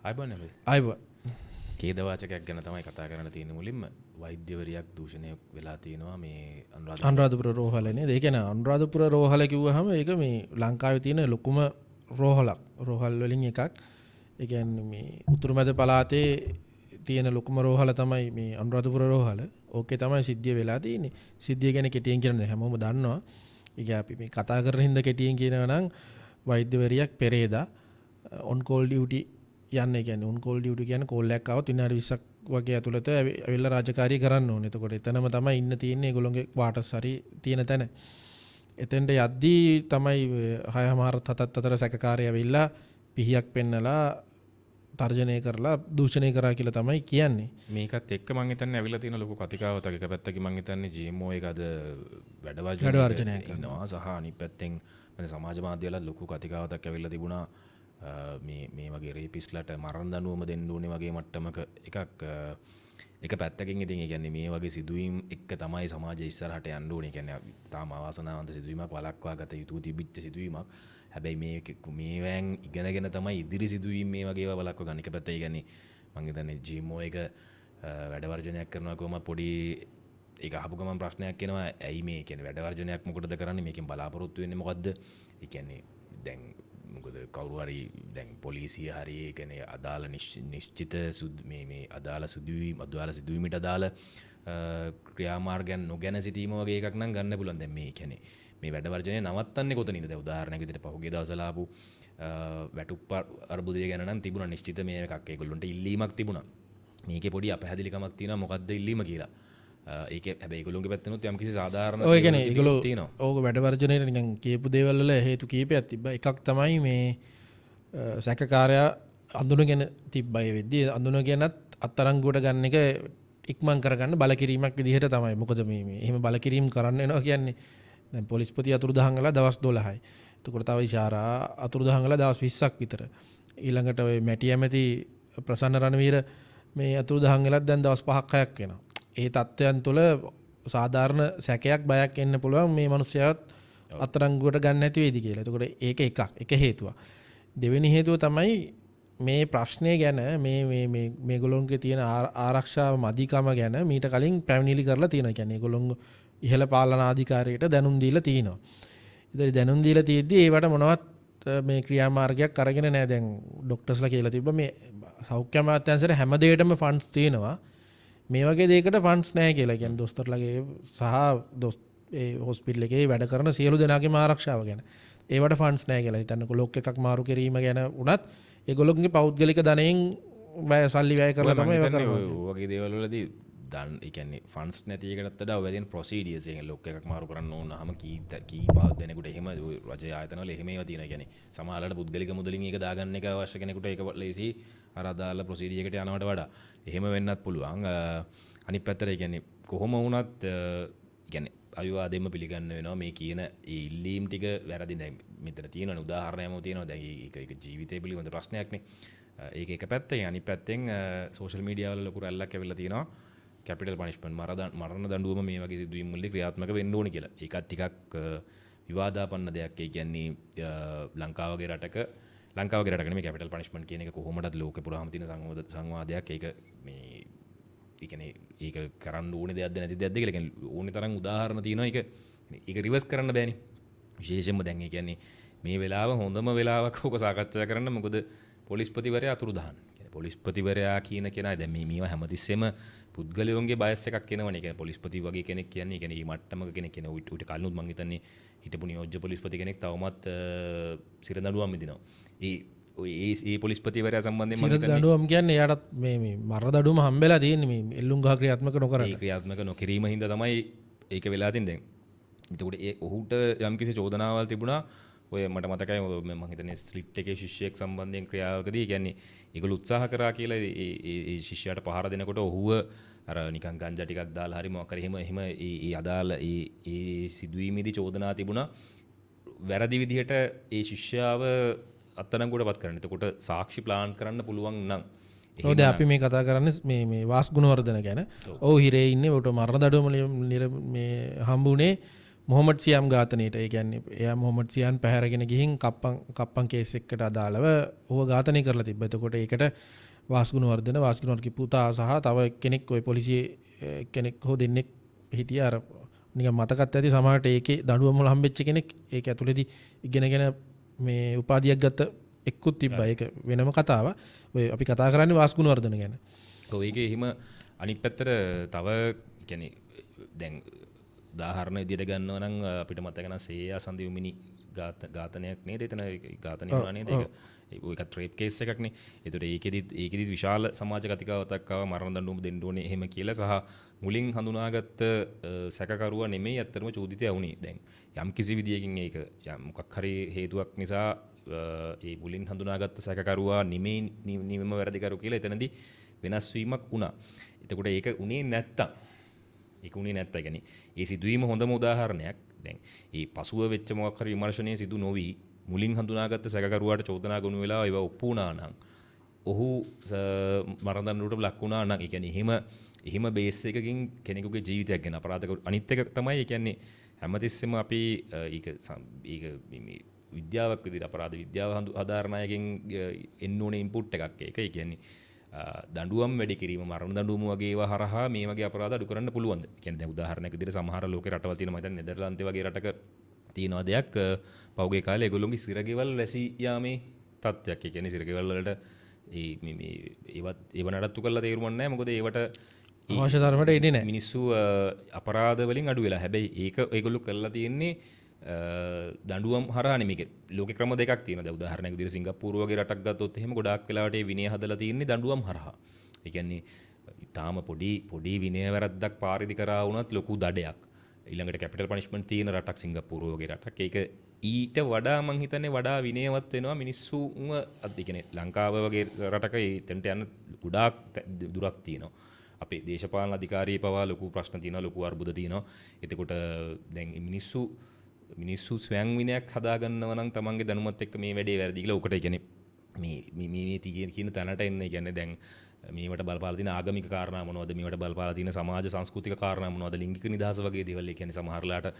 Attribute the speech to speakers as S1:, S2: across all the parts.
S1: ආයුබෝවන් අපේ.
S2: ආයුබෝවන්.
S1: ඛේදවාචකයක් ගැන තමයි කතා කරන්න තියෙන්නේ මුලින්ම. වෛද්‍යවරියක් දූෂණය වෙලා තියෙනවා මේ
S2: අනුරාධපුර රෝහල නේද? ඒ කියන්නේ අනුරාධපුර රෝහල කිව්වහම ඒක මේ ලංකාවේ තියෙන ලොකුම රෝහලක්. රෝහල් වලින් එකක්. ඒ කියන්නේ මේ උතුරු මැද පළාතේ තියෙන ලොකුම රෝහල තමයි මේ අනුරාධපුර රෝහල. ඕකේ තමයි සිද්ධිය වෙලා තියෙන්නේ. සිද්ධිය ගැන කෙටියෙන් කියන්න හැමෝම දන්නවා. ඒ කියන්නේ අපි මේ කතා කරන හින්දා කෙටියෙන් කියනවා නම් වෛද්‍යවරියක් පෙරේදා ඔන් කෝල් ඩියුටි යන්න. ඒ කියන්නේ ඔන් කෝල් ඩියුටි කියන්නේ කෝල් එකක් ආවොත් විනාඩි 20ක් වගේ ඇතුළත ඇවිල්ලා රාජකාරිය කරන්න ඕනේ. එතකොට එතනම තමයි ඉන්න තියෙන්නේ ඒගොල්ලොන්ගේ ක්වාටර්ස් හරි තියෙන තැන. එතෙන්ට යද්දී තමයි 6:30 7ත් අතර සැකකාරය ඇවිල්ලා පිහියක් පෙන්නලා තර්ජනය කරලා දූෂණය කරා කියලා තමයි කියන්නේ.
S1: මේකත් එක්ක මං හිතන්නේ ඇවිල්ලා තියෙන ලොකු කතිකාවතක්. එක පැත්තකින් මං හිතන්නේ GMO එක අද වැඩ
S2: වර්ජනය
S1: කරනවා සහ අනිත් පැත්තෙන් මම සමාජ මාධ්‍යවල ලොකු කතිකාවතක් ඇවිල්ලා තිබුණා. මේ මේ වගේ රේපිස්ලට මරණ දඬුවම දෙන්න ඕනේ වගේ මට්ටමක එකක්. එක පැත්තකින් ඉතින් ඒ කියන්නේ මේ වගේ සිදුවීම් එක්ක තමයි සමාජය ඉස්සරහට යන්න ඕනේ. ඒ කියන්නේ තාම අවාසනාවන්ත සිදුවීමක්, වළක්වා ගත යුතු තිබිච්ච සිදුවීමක්. හැබැයි මේ මේවෙන් ඉගෙනගෙන තමයි ඉදිරි සිදුවීම් මේ වගේ ඒවා වළක්ව ගන්න. එක පැත්ත ඒ කියන්නේ මං හිතන්නේ GMO එක වැඩ වර්ජනයක් කරනවා කොහොම පොඩි ඒක අහපු ගමන් ප්‍රශ්නයක් එනවා. ඇයි මේ කියන්නේ වැඩ වර්ජනයක් මොකටද කරන්නේ? මේකෙන් බලාපොරොත්තු වෙන්නේ මොකද්ද? ඒ කියන්නේ දැන් මොකද කවුරු හරි දැන් පොලිසිය හරි ඒ කියන්නේ අදාළ නිශ්චිත මේ මේ අදාළ සිදුවීම් අදාළ සිදුවීමට අදාළ ක්‍රියාමාර්ගයන් නොගැන සිටීම වගේ එකක් නම් ගන්න පුළුවන්. දැන් මේ කියන්නේ මේ වැඩ වර්ජනය නවත්තන්නේ කොතනින්ද? දැන් උදාහරණයක් විදිහට පහුගිය දවස්වල ආපු වැටුප් අර්බුදය ගැන නම් තිබුණා නිශ්චිත මේ එකක්. ඒගොල්ලන්ට ඉල්ලීමක් තිබුණා. මේකේ පොඩි අපහැදිලිකමක් තියෙනවා මොකද්ද ඉල්ලීම කියලා. ඒක හැබැයි ඒගොල්ලෝගේ පැත්තෙනුත් යම්කිසි සාධාරණ
S2: ඔය කියන්නේ ඒගොල්ලෝ තියෙනවා. ඕක වැඩ වර්ජනයට නිකන් කියපු දේවල් වල හේතු කීපයක් තිබ්බා. එකක් තමයි මේ සැකකාරයා අඳුනගෙන තිබ්බා. ඒ වෙද්දී අඳුනගෙනත් අත්අඩංගුවට ගන්න එක ඉක්මන් කරගන්න බලකිරීමක් විදිහට තමයි. මොකද මේ මේ එහෙම බලකිරීම කරන්න එනවා කියන්නේ දැන් පොලිස්පති අතුරුදහන් වෙලා දවස් 12යි. එතකොට තව ඉෂාරා අතුරුදහන් වෙලා දවස් 20ක් විතර. ඊළඟට ඔය මැටි ඇමති ප්‍රසන්න රණවීර මේ අතුරුදහන් වෙලත් දැන් දවස් 5ක් 6ක් වෙනවා. ඒ තත්ත්වයන් තුළ සාධාරණ සැකයක් බයක් එන්න පුළුවන් මේ මිනිස්සයාත් අත්අඩංගුවට ගන්න නැති වෙයිද කියලා. එතකොට ඒක එකක්, එක හේතුවක්. දෙවෙනි හේතුව තමයි මේ ප්‍රශ්නය ගැන මේ මේ මේ මේගොල්ලොන්ගේ තියෙන ආරක්ෂාව මදිකම ගැන මීට කලින් පැමිණිලි කරලා තියෙනවා. කියන්නේ ඒගොල්ලොන් ඉහළ පාලනාධිකාරියට දැනුම් දීලා තිනවා. ඉතින් දැනුම් දීලා තියෙද්දි ඒවට මොනවත් මේ ක්‍රියාමාර්ගයක් අරගෙන නැහැ. දැන් ඩොක්ටර්ස්ලා කියලා තිබ්බා මේ සෞඛ්‍ය අමාත්‍යාංශයට හැම දෙයකටම ෆන්ඩ්ස් තියෙනවා. මේ වගේ දෙයකට ෆන්ඩ්ස් නැහැ කියලා. කියන්නේ දොස්තරලාගේ සහ ඒ හොස්පිටල් එකේ වැඩ කරන සියලු දෙනාගේම ආරක්ෂාව ගැන. ඒවට ෆන්ඩ්ස් නැහැ කියලා. හිතන්නකෝ ලොක් එකක් මාරු කිරීම ගැන වුණත් ඒගොල්ලෝගේ පෞද්ගලික ධනයෙන් සල්ලි වැය කරලා තමයි ඒවා කරන්නේ.
S1: ඔය වගේ දේවල් වලදී දන් ඒ කියන්නේ ෆන්ඩ්ස් නැති එකටත් වඩා ඔය තියෙන ප්‍රොසීඩියර්ස් ඒ කියන්නේ ලොක් එකක් මාරු කරන්න ඕන නම් කී පාත් දෙනෙකුට එහෙම ඔය රජයේ ආයතන වල එහෙම ඒවා තියෙනවා. ඒ කියන්නේ සමහරවල්ට පුද්ගලික මුදලින් ඒක දාගන්න එක අවශ්‍ය කෙනෙකුට ඒක ලේසි අර අදාළ ප්‍රොසීඩියර් එකට යනවට වඩා. එහෙම වෙන්නත් පුළුවන්. අනිත් පැත්තට ඒ කියන්නේ කොහොම වුණත් ඒ කියන්නේ අවිවාදයෙන්ම පිළිගන්න වෙනවා මේ කියන ඒ ඉල්ලීම් ටික වැරදි. දැන් මෙතන තියෙනවනේ උදාහරණයක්ම තියෙනවා. දැන් ඒක ඒක ජීවිතය පිළිබඳ ප්‍රශ්නයක්නේ. ඒක එක පැත්තෙන්. අනිත් පැත්තෙන් සෝෂල් මීඩියා වල ලොකු රැල්ලක් ඇවිල්ලා තියෙනවා. කැපිටල් පනිෂ්මන්ට් මරණ දඬුවම මේ වගේ සිදුවීම් වලදී ක්‍රියාත්මක වෙන්න ඕනේ කියලා. ඒකත් ටිකක් විවාදාපන්න දෙයක්. ඒ කියන්නේ ලංකාව වගේ රටක නෙමෙයි කැපිටල් පනිෂ්මන්ට් කියන එක කොහොමදත් ලෝකෙ පුරාම තියෙන සංවාදයක්. ඒක මේ ඒ කියන්නේ ඒක කරන්න ඕනේ දෙයක්ද නැති දෙයක්ද කියලා. ඒ කියන්නේ ඕනේ තරම් උදාහරණ තියෙනවා. ඒක ඒක රිවර්ස් කරන්න බෑනේ. විශේෂයෙන්ම දැන් ඒ කියන්නේ මේ වෙලාව හොඳම වෙලාවක් ඕක සාකච්ඡා කරන්න. මොකද පොලිස්පතිවරයා අතුරුදහන්. පොලිස්පතිවරයා කියන කෙනා දැන් මේ මේවා හැමතිස්සෙම පුද්ගලයන්ගේ බයස් එකක් එනවනේ. ඒ කියන්නේ පොලිස්පති වගේ කෙනෙක් කියන්නේ ඒ කියන්නේ මේ මට්ටමක කෙනෙක් කියන්නේ ඌට කලිනුත් මං හිතන්නේ හිටපු නියෝජ්‍ය පොලිස්පති කෙනෙක් තවමත් සිරදඬුවම් විඳිනවා. ඒ ඔය ඒ ඒ පොලිස්පතිවරයා සම්බන්ධයෙන් මං හිතන්නේ
S2: සිරදඬුවම් කියන්නේ එයාටත් මේ මේ මරණ දඬුවම හම්බෙලා තියෙන්නේ මේ එල්ලුම් ගහ ක්‍රියාත්මක නොකරන.
S1: ඒ ක්‍රියාත්මක නොකිරීම හින්දා තමයි ඒක වෙලා තින්නේ දැන්. එතකොට ඒ ඔහුට යම්කිසි චෝදනාවල් තිබුණා. ඔය මට මතකයි මං හිතන්නේ ස්ලිට් එකේ ශිෂ්‍යයෙක් සම්බන්ධයෙන් ක්‍රියාවකදී ඒ කියන්නේ ඒගොල්ලෝ උත්සාහ කරා කියලා ඒ ඒ ශිෂ්‍යයාට පහර දෙනකොට ඔහුව අර නිකන් ගංජා ටිකක් දාලා හරි මොකක් හරි එහෙම එහෙම ඒ ඒ අදාළ ඒ ඒ සිදුවීමේදී චෝදනා තිබුණා වැරදි විදිහට ඒ ශිෂ්‍යාව අත්අඩංගුවට පත් කරන්න. එතකොට සාක්ෂි ප්ලාන් කරන්න පුළුවන් නම්
S2: ඔව් දැන් අපි මේ කතා කරන්නේ මේ මේ වාස් ගුණවර්ධන ගැන. ඔව් හිරේ ඉන්නේ ඔහුට මරණ දඬුවම මේ හම්බුනේ මොහොමඩ් සියාම් ඝාතනයට, ඒ කියන්නේ එයා මොහොමඩ් සියාම් පැහැරගෙන ගිහින් කප්පන් කේස් එකකට අදාළව ඔහුව ඝාතනය කරලා තිබ්බා. එතකොට ඒකට වාස්ගුණවර්ධන, වාස්ගුණවර්ධනගේ පුතා සහ තව කෙනෙක් ඔය පොලිසියේ කෙනෙක් හෝ දෙන්නෙක් හිටියා. අර නිකන් මතකත් ඇති සමහරට ඒකේ දඬුවම වල හම්බෙච්ච කෙනෙක් ඒක ඇතුළේදී ඉගෙනගෙන මේ උපාධියක් ගත්ත එක්කුත් තිබ්බා. ඒක වෙනම කතාවක්. ඔය අපි කතා කරන්නේ වාස්ගුණවර්ධන ගැන.
S1: ඔව්, ඒකේ එහෙම අනිත් පැත්තට තව කියන්නේ දැන් උදාහරණ විදියට ගන්නවා නම් අපිට මතක නම් සේයා සඳියුමිනි ඝාතනයක් නේද? එතන ඝාතනය වුණා නේද? ඒක ඒකත් රේප් කේස් එකක් නේ. ඒතකොට ඒකෙදිත් විශාල සමාජ කතිකාවතක් ආවා මරණ දඬුවම දෙන්න ඕනේ එහෙම කියලා. සහ මුලින් හඳුනාගත්ත සැකකරුවා නෙමෙයි ඇත්තටම චෝදිතයා වුණේ. දැන් යම් කිසි විදියකින් ඒක යම් මොකක් හරි හේතුවක් නිසා ඒ මුලින් හඳුනාගත්ත සැකකරුවා නෙමෙයි නියම වැරදිකරු කියලා එතනදී වෙනස් වීමක් වුණා. එතකොට ඒක උනේ නැත්තම්, ඒක උනේ නැත්තම්, ඒ කියන්නේ ඒ සිදුවීම හොඳම උදාහරණයක්. දැන් ඒ පසුව වෙච්ච මොකක් හරි විමර්ශනයේ සිදු නොවි මුලින් හඳුනාගත්ත සැකකරුවාට චෝදනා ගොනු වෙලා ඒවා ඔප්පු වුණා නම්, ඔහු මරණ දඬුවමට ලක් වුණා නම්, ඒ කියන්නේ එහෙම බේස් එකකින් කෙනෙකුගේ ජීවිතයක් ගැන අපරාධ. අනිත් එක තමයි ඒ කියන්නේ හැමතිස්සෙම අපි ඒක ඒක මේ විද්‍යාවක් විදිහට අපරාධ විද්‍යාව හදාරන අයගෙන් එන්න ඕනේ ඉන්පුට් එකක් ඒක. ඒ කියන්නේ දඬුවම් වැඩි කිරීම, මරණ දඬුවම වගේ ඒවා හරහා මේ වගේ අපරාධ අඩු කරන්න පුළුවන්ද? ඒ කියන්නේ දැන් උදාහරණයක් විදිහට සමහර ලෝකේ රටවල් තියෙනවා, මම හිතන්නේ නෙදර්ලන්තේ වගේ රටක තියෙනවා දෙයක්, පහුගිය කාලේ ඒගොල්ලෝගේ සිරගෙවල් වැසී යාමේ තත්ත්වයක්. ඒ කියන්නේ සිරගෙවල් වලට ඒ මේ මේ ඒවත් ඒව නඩත්තු කරලා තේරුමක් නැහැ. මොකද ඒවට
S2: අවශ්‍ය තරමට එන්නේ නැහැ.
S1: මිනිස්සු අපරාධ වලින් අඩු වෙලා. හැබැයි ඒක ඒගොල්ලෝ කරලා තියෙන්නේ දඬුවම් හරහා නෙමෙයි. මේක ලෝකේ ක්‍රම දෙකක් තියෙනවා. දැන් උදාහරණයක් විදිහට සිංගප්පූරුව වගේ රටක් ගත්තොත් එහෙම ගොඩාක් වෙලාවට ඒ විනය හදලා තියෙන්නේ දඬුවම් හරහා. ඒ කියන්නේ ඊටාම පොඩි පොඩි විනය වැරද්දක් පාරිදි කරා වුණත් ලොකු දඩයක්. ඊළඟට කැපිටල් පනිෂ්මන්ට් තියෙන රටක් සිංගප්පූරුව වගේ රටක්. ඒක ඊට වඩා මං හිතන්නේ වඩා විනයවත් වෙනවා මිනිස්සුන්ව. ඒ කියන්නේ ලංකාව වගේ රටක එතනට යන්න ගොඩාක් දුරක් තියෙනවා. අපේ දේශපාලන අධිකාරිය පවා ලොකු ප්‍රශ්න තියෙනවා, ලොකු අර්බුද තියෙනවා. එතකොට දැන් මිනිස්සු ස්වයං විනයක් හදාගන්නව නම් තමන්ගේ දැනුමත් එක්ක මේ වැඩේ වැරදි කියලා. උකට ඒ කියන්නේ මේ මේ මේ තියෙන කියන තැනට එන්න. ඒ කියන්නේ දැන් මේවට බලපාලා තියෙන ආගමික කාරණා මොනවද, මේවට බලපාලා තියෙන සමාජ සංස්කෘතික කාරණා මොනවද, ලිංගික නිදහස වගේ දේවල්. ඒ කියන්නේ සමහරලාට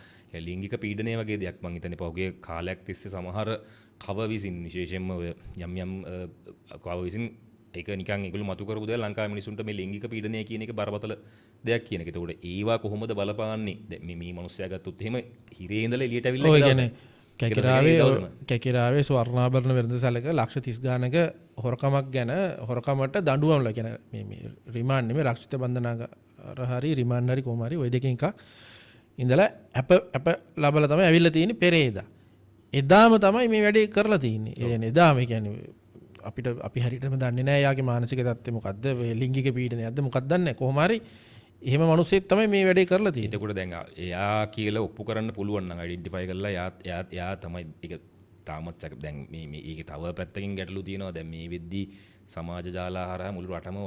S1: ලිංගික පීඩනය වගේ දෙයක් මං හිතන්නේ පහුගිය කාලයක් තිස්සේ සමහර කව විසින්, විශේෂයෙන්ම ඔය යම් යම් කව විසින් ඒක නිකන් ඒගොල්ලෝ මතු කරපු දේවල් ලංකාවේ මිනිසුන්ට මේ ලිංගික පීඩනය කියන එක බරපතල දෙයක් කියන එක. එතකොට ඒවා කොහොමද බලපාන්නේ? දැන් මේ මේ මිනිස්සයා ගත්තොත් එහෙම හිරේ ඉඳලා එළියට ඇවිල්ලා
S2: ඔය කියන්නේ කැකිරාවේ ස්වර්ණාභරණ වෙළඳසැලක ලක්ෂ 30 ගානක හොරකමක් ගැන, හොරකමට දඬුවම් ලා කියන්නේ මේ මේ රිමාන්ඩ් නෙමෙයි, රක්ෂිත බන්ධනාගාර හරි රිමාන්ඩ් හරි කොහොම හරි ওই දෙකෙන් එකක් ඉඳලා ඇප ලබලා තමයි ඇවිල්ලා තියෙන්නේ පෙරේදා. එදාම තමයි මේ වැඩේ කරලා තියෙන්නේ. ඒ කියන්නේ එදාම, ඒ කියන්නේ අපිට අපි හරියටම දන්නේ නැහැ යාගේ මානසික තත්ත්වය මොකද්ද, මේ ලිංගික පීඩනයක්ද මොකක්ද දන්නේ නැහැ. කොහොම හරි එහෙම මිනිස්සෙක් තමයි මේ වැඩේ කරලා තියෙන්නේ.
S1: එතකොට දැන් එයා කියලා ඔප්පු කරන්න පුළුවන් නම් අයිඩෙන්ටිෆයි කරලා එයා එයා තමයි ඒක තාමත් සැක. දැන් මේ මේ ඒකේ තව පැත්තකින් ගැටලු තියෙනවා. දැන් මේ වෙද්දී සමාජ ජාලා හරහා මුළු රටම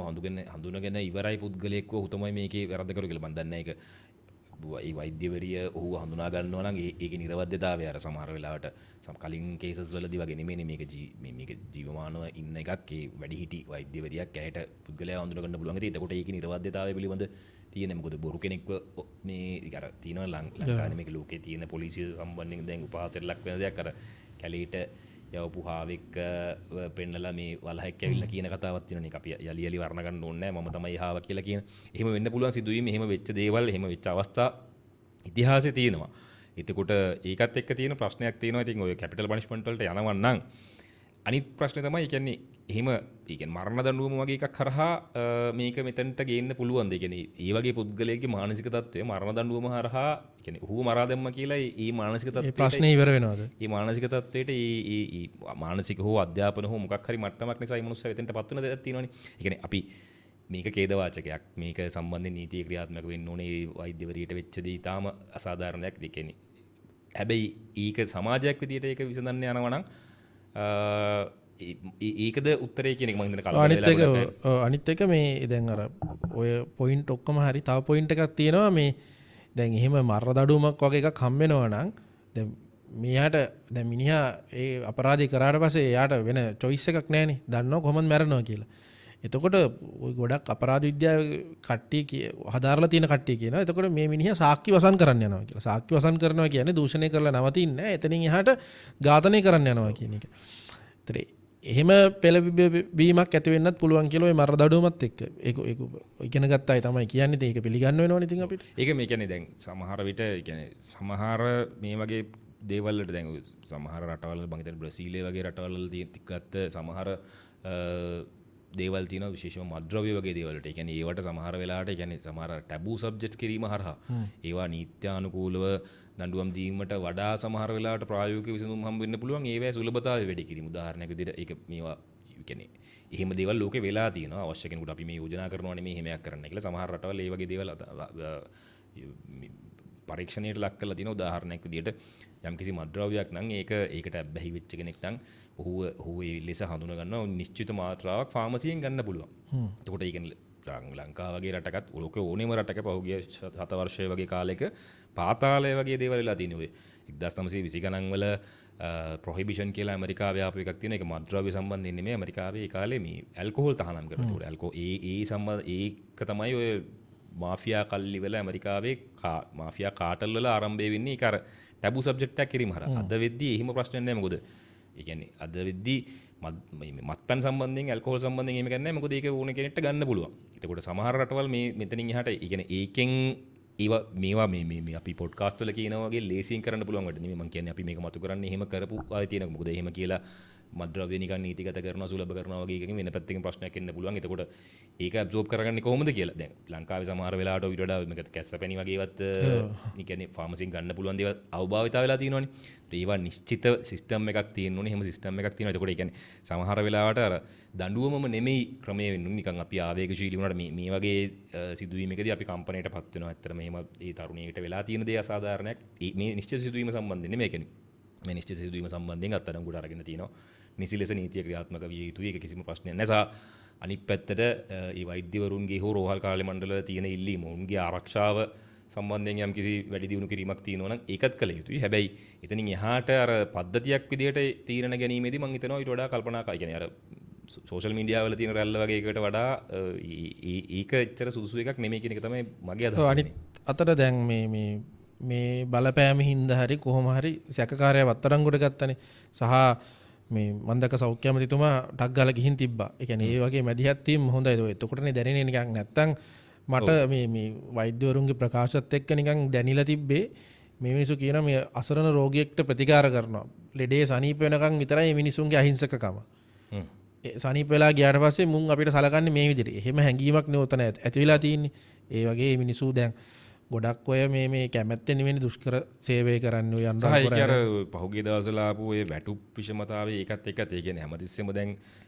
S1: හඳුනගෙන ඉවරයි පුද්ගලයෙක්ව ඔහු තමයි මේකේ වැරද්ද කරුවේ කියලා. මං දන්නේ නැහැ ඒක ඒ වෛද්‍යවරිය ඔහුව හඳුනා ගන්නවා නම් ඒකේ නිරවද්‍යතාවය අර සමහර වෙලාවට කලින් කේසස් වලදී වගේ නෙමෙයිනේ. මේක මේක ජීවමානව ඉන්න එකක්. ඒ වැඩිහිටි වෛද්‍යවරියක් ඇයට පුද්ගලයා හඳුනා ගන්න පුළුවන්. ඉතින් එතකොට ඒකේ නිරවද්‍යතාවය පිළිබඳ තියෙන, මොකද බොරු කෙනෙක්ව මේ අර තියෙනවා ලංකාවේ මේක ලෝකේ තියෙන පොලිසිය සම්බන්ධයෙන් දැන් උපහාසයට ලක් වෙන දෙයක්. අර කැලේට යවපු හාවෙක් පෙන්නලා මේ වලහෙක් ඇවිල්ලා කියන කතාවක් තියෙනවනේ. ඒක අපි යලි යලි වර්ණ ගන්න ඕනේ නෑ. මම තමයි හාවා කියලා කියන. එහෙම වෙන්න පුළුවන් සිදුවීම්, එහෙම වෙච්ච දේවල්, එහෙම වෙච්ච අවස්ථා ඉතිහාසයේ තියෙනවා. එතකොට ඒකත් එක්ක තියෙන ප්‍රශ්නයක් තියෙනවා. ඉතින් ඔය කැපිටල් පනිෂ්මන්ට් වලට යනවා නම් අනිත් ප්‍රශ්නේ තමයි, ඒ කියන්නේ එහෙම ඒ කියන්නේ මරණ දඬුවම වගේ එකක් හරහා මේක මෙතනට ගේන්න පුළුවන්ද? ඒ කියන්නේ ඒ වගේ පුද්ගලයෙක්ගේ මානසික තත්ත්වය මරණ දඬුවම හරහා, ඒ කියන්නේ ඔහුව මරා දැම්ම කියලා ඒ මානසික තත්ත්වයට
S2: ප්‍රශ්නේ ඉවර වෙනවද?
S1: ඒ මානසික තත්ත්වයට ඒ ඒ ඒ මානසික හෝ අධ්‍යාපන හෝ මොකක් හරි මට්ටමක් නිසා මේ මනුස්සයා එතනට පත් වෙන දෙයක් තියෙනවනේ. ඒ කියන්නේ අපි මේක ඛේදවාචකයක්. මේක සම්බන්ධයෙන් නීතිය ක්‍රියාත්මක වෙන්න ඕනේ. ඒ වෛද්‍යවරියට වෙච්ච දේ ඉතාම අසාධාරණ දෙයක්. ඒ කියන්නේ හැබැයි ඒක සමාජයක් විදියට ඒක විසඳන්න යනවා නම් ඒකද උත්තරේ කියන එක මම හිතන්නේ කලබල වෙලා.
S2: අනිත් එක මේ දැන් අර ඔය පොයින්ට් ඔක්කොම හරි. තව පොයින්ට් එකක් තියෙනවා මේ දැන් එහෙම මරණ දඬුවමක් වගේ එකක් හම්බ වෙනවා නම් දැන් මෙයාට දැන් මිනිහා ඒ අපරාධය කරාට පස්සේ එයාට වෙන චොයිස් එකක් නැහැනේ. දන්නවා කොහොමද මැරෙනවා කියලා. එතකොට ඔය ගොඩක් අපරාධ විද්‍යාව කට්ටිය හදාරලා තියෙන කට්ටිය කියනවා එතකොට මේ මිනිහා සාක්ෂි වසන් කරන්න යනවා කියලා. සාක්ෂි වසන් කරනවා කියන්නේ දූෂණය කරලා නවතින්නේ නැහැ. එතනින් එහාට ඝාතනය කරන්න යනවා කියන එක. ඒතර එහෙම පෙළඹවීමක් ඇති වෙන්නත් පුළුවන් කියලා ඔය මරණ දඬුවමත් එක්ක. ඒක ඒක ඉගෙන ගත්ත අය තමයි කියන්නේ. ඉතින් ඒක පිළිගන්න වෙනවනේ ඉතින් අපිට.
S1: ඒක මේ කියන්නේ දැන් සමහර විට ඒ කියන්නේ සමහර මේ වගේ දේවල් වලට දැන් සමහර රටවල් වල මං හිතන්නේ බ්‍රසීලය වගේ රටවල් වල තියෙන ගත්ත සමහර දේවල් තියෙනවා විශේෂයෙන්ම මත්ද්‍රව්‍ය වගේ දේවල් වලට. ඒ කියන්නේ ඒවට සමහර වෙලාවට ඒ කියන්නේ සමහර ටැබූ සබ්ජෙක්ට්ස් කිරීම හරහා ඒවා නීත්‍යානුකූලව දඬුවම් දීමට වඩා සමහර වෙලාවට ප්‍රායෝගික විසඳුම් හම්බ වෙන්න පුළුවන්. ඒවැ සුලභතාවය වැඩි කිරීම. උදාහරණයක් විදිහට ඒක මේවා ඒ කියන්නේ එහෙම දේවල් ලෝකේ වෙලා තියෙනවා. අවශ්‍ය කෙනෙකුට අපි මේ යෝජනා කරනවා නෙමෙයි එහෙම එකක් කරන්න කියලා. සමහර රටවල් ඒ වගේ දේවල් පරීක්ෂණයට ලක් කරලා තියෙනවා. උදාහරණයක් විදිහට යම්කිසි මත්ද්‍රව්‍යයක් නම් ඒක ඒකට ඇබ්බැහි වෙච්ච කෙනෙක් නම් ඔහුව ඒ ලෙස හඳුන ගන්නවා නිශ්චිත මාත්‍රාවක් ෆාමසියෙන් ගන්න පුළුවන්. එතකොට ඒ කියන්නේ ලංකාව වගේ රටකත් ලෝකේ ඕනෙම රටක පහුගිය 7 වර්ෂය වගේ කාලෙක පාතාලය වගේ දේවල් වෙලා තියෙනවා. ඔය 1920 ගණන් වල ප්‍රොහිබිෂන් කියලා ඇමරිකාවේ ආපු එකක් තියෙනවා. ඒක මත්ද්‍රව්‍ය සම්බන්ධයෙන් නෙමෙයි ඇමරිකාවේ ඒ කාලේ මේ ඇල්කොහොල් තහනම් කරලා තිබුණා. ඇල්කොහොල් ඒ ඒ සම්බන්ධ ඒක තමයි ඔය මාෆියා කල්ලි වල ඇමරිකාවේ මාෆියා කාටල් වල ආරම්භය වෙන්නේ ඒක අර ටැබූ සබ්ජෙක්ට් එකක් කිරීම හරහා. අද වෙද්දී එහෙම ප්‍රශ්නයක් නෑ. මොකද ඒ කියන්නේ අද වෙද්දී මත්පැන් සම්බන්ධයෙන් ඇල්කොහොල් සම්බන්ධයෙන් එහෙම කියන්නේ නෑ. මොකද ඒක ඕන කෙනෙක්ට ගන්න පුළුවන්. එතකොට සමහර රටවල් මේ මෙතනින් එහාට ඒ කියන්නේ ඒකෙන් ඒවා මේවා මේ මේ මේ අපි පොඩ්කාස්ට් වල කියනවා වගේ ලේසියෙන් කරන්න පුළුවන් වැඩ නෙමෙයි. මං කියන්නේ අපි මේක මතු කරන්නේ එහෙම කරපු අය තියෙනවා. මොකද එහෙම කියලා මත්ද්‍රව්‍ය නිකන් නීතිගත කරනවා සුලභ කරනවා වගේ එකකින් වෙන පැත්තකින් ප්‍රශ්නයක් එන්න පුළුවන්. එතකොට ඒක ඇබ්සෝබ් කරගන්නේ කොහොමද කියලා. දැන් ලංකාවේ සමහර වෙලාවට ඊට වඩා මේක කැස්සපැණි වගේ ඒවත් ඒ කියන්නේ ෆාමසියෙන් ගන්න පුළුවන් දේවල් අවභාවිතා වෙලා තියෙනවනේ. ඒවා නිශ්චිත සිස්ටම් එකක් තියෙන්න ඕනේ. එහෙම සිස්ටම් එකක් තියෙනවා. එතකොට ඒ කියන්නේ සමහර වෙලාවට අර දඬුවමම නෙමෙයි ක්‍රමය වෙන්න ඕනේ. නිකන් අපි ආවේගශීලී වුණාට මේ මේ වගේ සිදුවීමකදී අපි කම්පණයට පත් වෙනවා. ඇත්තටම එහෙම ඒ තරුණියකට වෙලා තියෙන දේ අසාධාරණයක්. මේ නිශ්චිත සිදුවීම සම්බන්ධයෙන් නෙමෙයි. ඒ කියන්නේ මේ නිශ්චිත සිදුවීම සම්බන්ධයෙන් අත්අඩංගුවට අරගෙන තියෙනවා. නිසි ලෙස නීතිය ක්‍රියාත්මක විය යුතුයි. ඒක කිසිම ප්‍රශ්නයක් නෑ. සහ අනිත් පැත්තට ඒ වෛද්‍යවරුන්ගේ හෝ රෝහල් කාර්ය මණ්ඩලවල තියෙන ඉල්ලීම ඔවුන්ගේ ආරක්ෂාව සම්බන්ධයෙන් යම් කිසි වැඩි දියුණු කිරීමක් තියෙනවා නම් ඒකත් කළ යුතුයි. හැබැයි එතනින් එහාට අර පද්ධතියක් විදිහට තීරණ ගැනීමේදී මං හිතනවා ඊට වඩා කල්පනා ඒ කියන්නේ අර සෝෂල් මීඩියා වල තියෙන රැල්ල වගේ එකකට වඩා ඒක එච්චර සුදුසු එකක් නෙමෙයි කියන එක තමයි මගේ අදහස.
S2: අනිත් අතට දැන් මේ මේ මේ බලපෑම හින්දා හරි කොහොම හරි සැකකාරයව අත්අඩංගුවට ගත්තනේ. සහ මේ මම දැක්ක සෞඛ්‍ය ඇමතිතුමා ටක් ගාලා ගිහින් තිබ්බා. ඒ කියන්නේ ඒ වගේ මැදිහත් වීම හොඳයි. එතකොටනේ දැනෙන්නේ නිකන් නැත්තම් මට මේ මේ වෛද්‍යවරුන්ගේ ප්‍රකාශත් එක්ක නිකන් දැනිලා තිබ්බේ මේ මිනිස්සු කියන මේ අසරණ රෝගියෙක්ට ප්‍රතිකාර කරනවා. ලෙඩේ සනීප වෙනකන් විතරයි මේ මිනිසුන්ගේ අහිංසකකම. ඒ සනීප වෙලා ගියාට පස්සේ මුන් අපිට සලකන්නේ මේ විදිහට. එහෙම හැඟීමක් නේ ඔතන ඇති වෙලා තියෙන්නේ. ඒ වගේ මේ මිනිස්සු දැන් ගොඩක් ඔය මේ මේ කැමැත්තෙන් නෙවෙයි දුෂ්කර සේවය කරන්නේ ඔය අන්දර
S1: කරන්නේ. සහ ඒක අර පහුගිය දවස්වල ආපු ඔය වැටුප් විෂමතාවය ඒකත් එක්කත් ඒ කියන්නේ හැමතිස්සෙම දැන්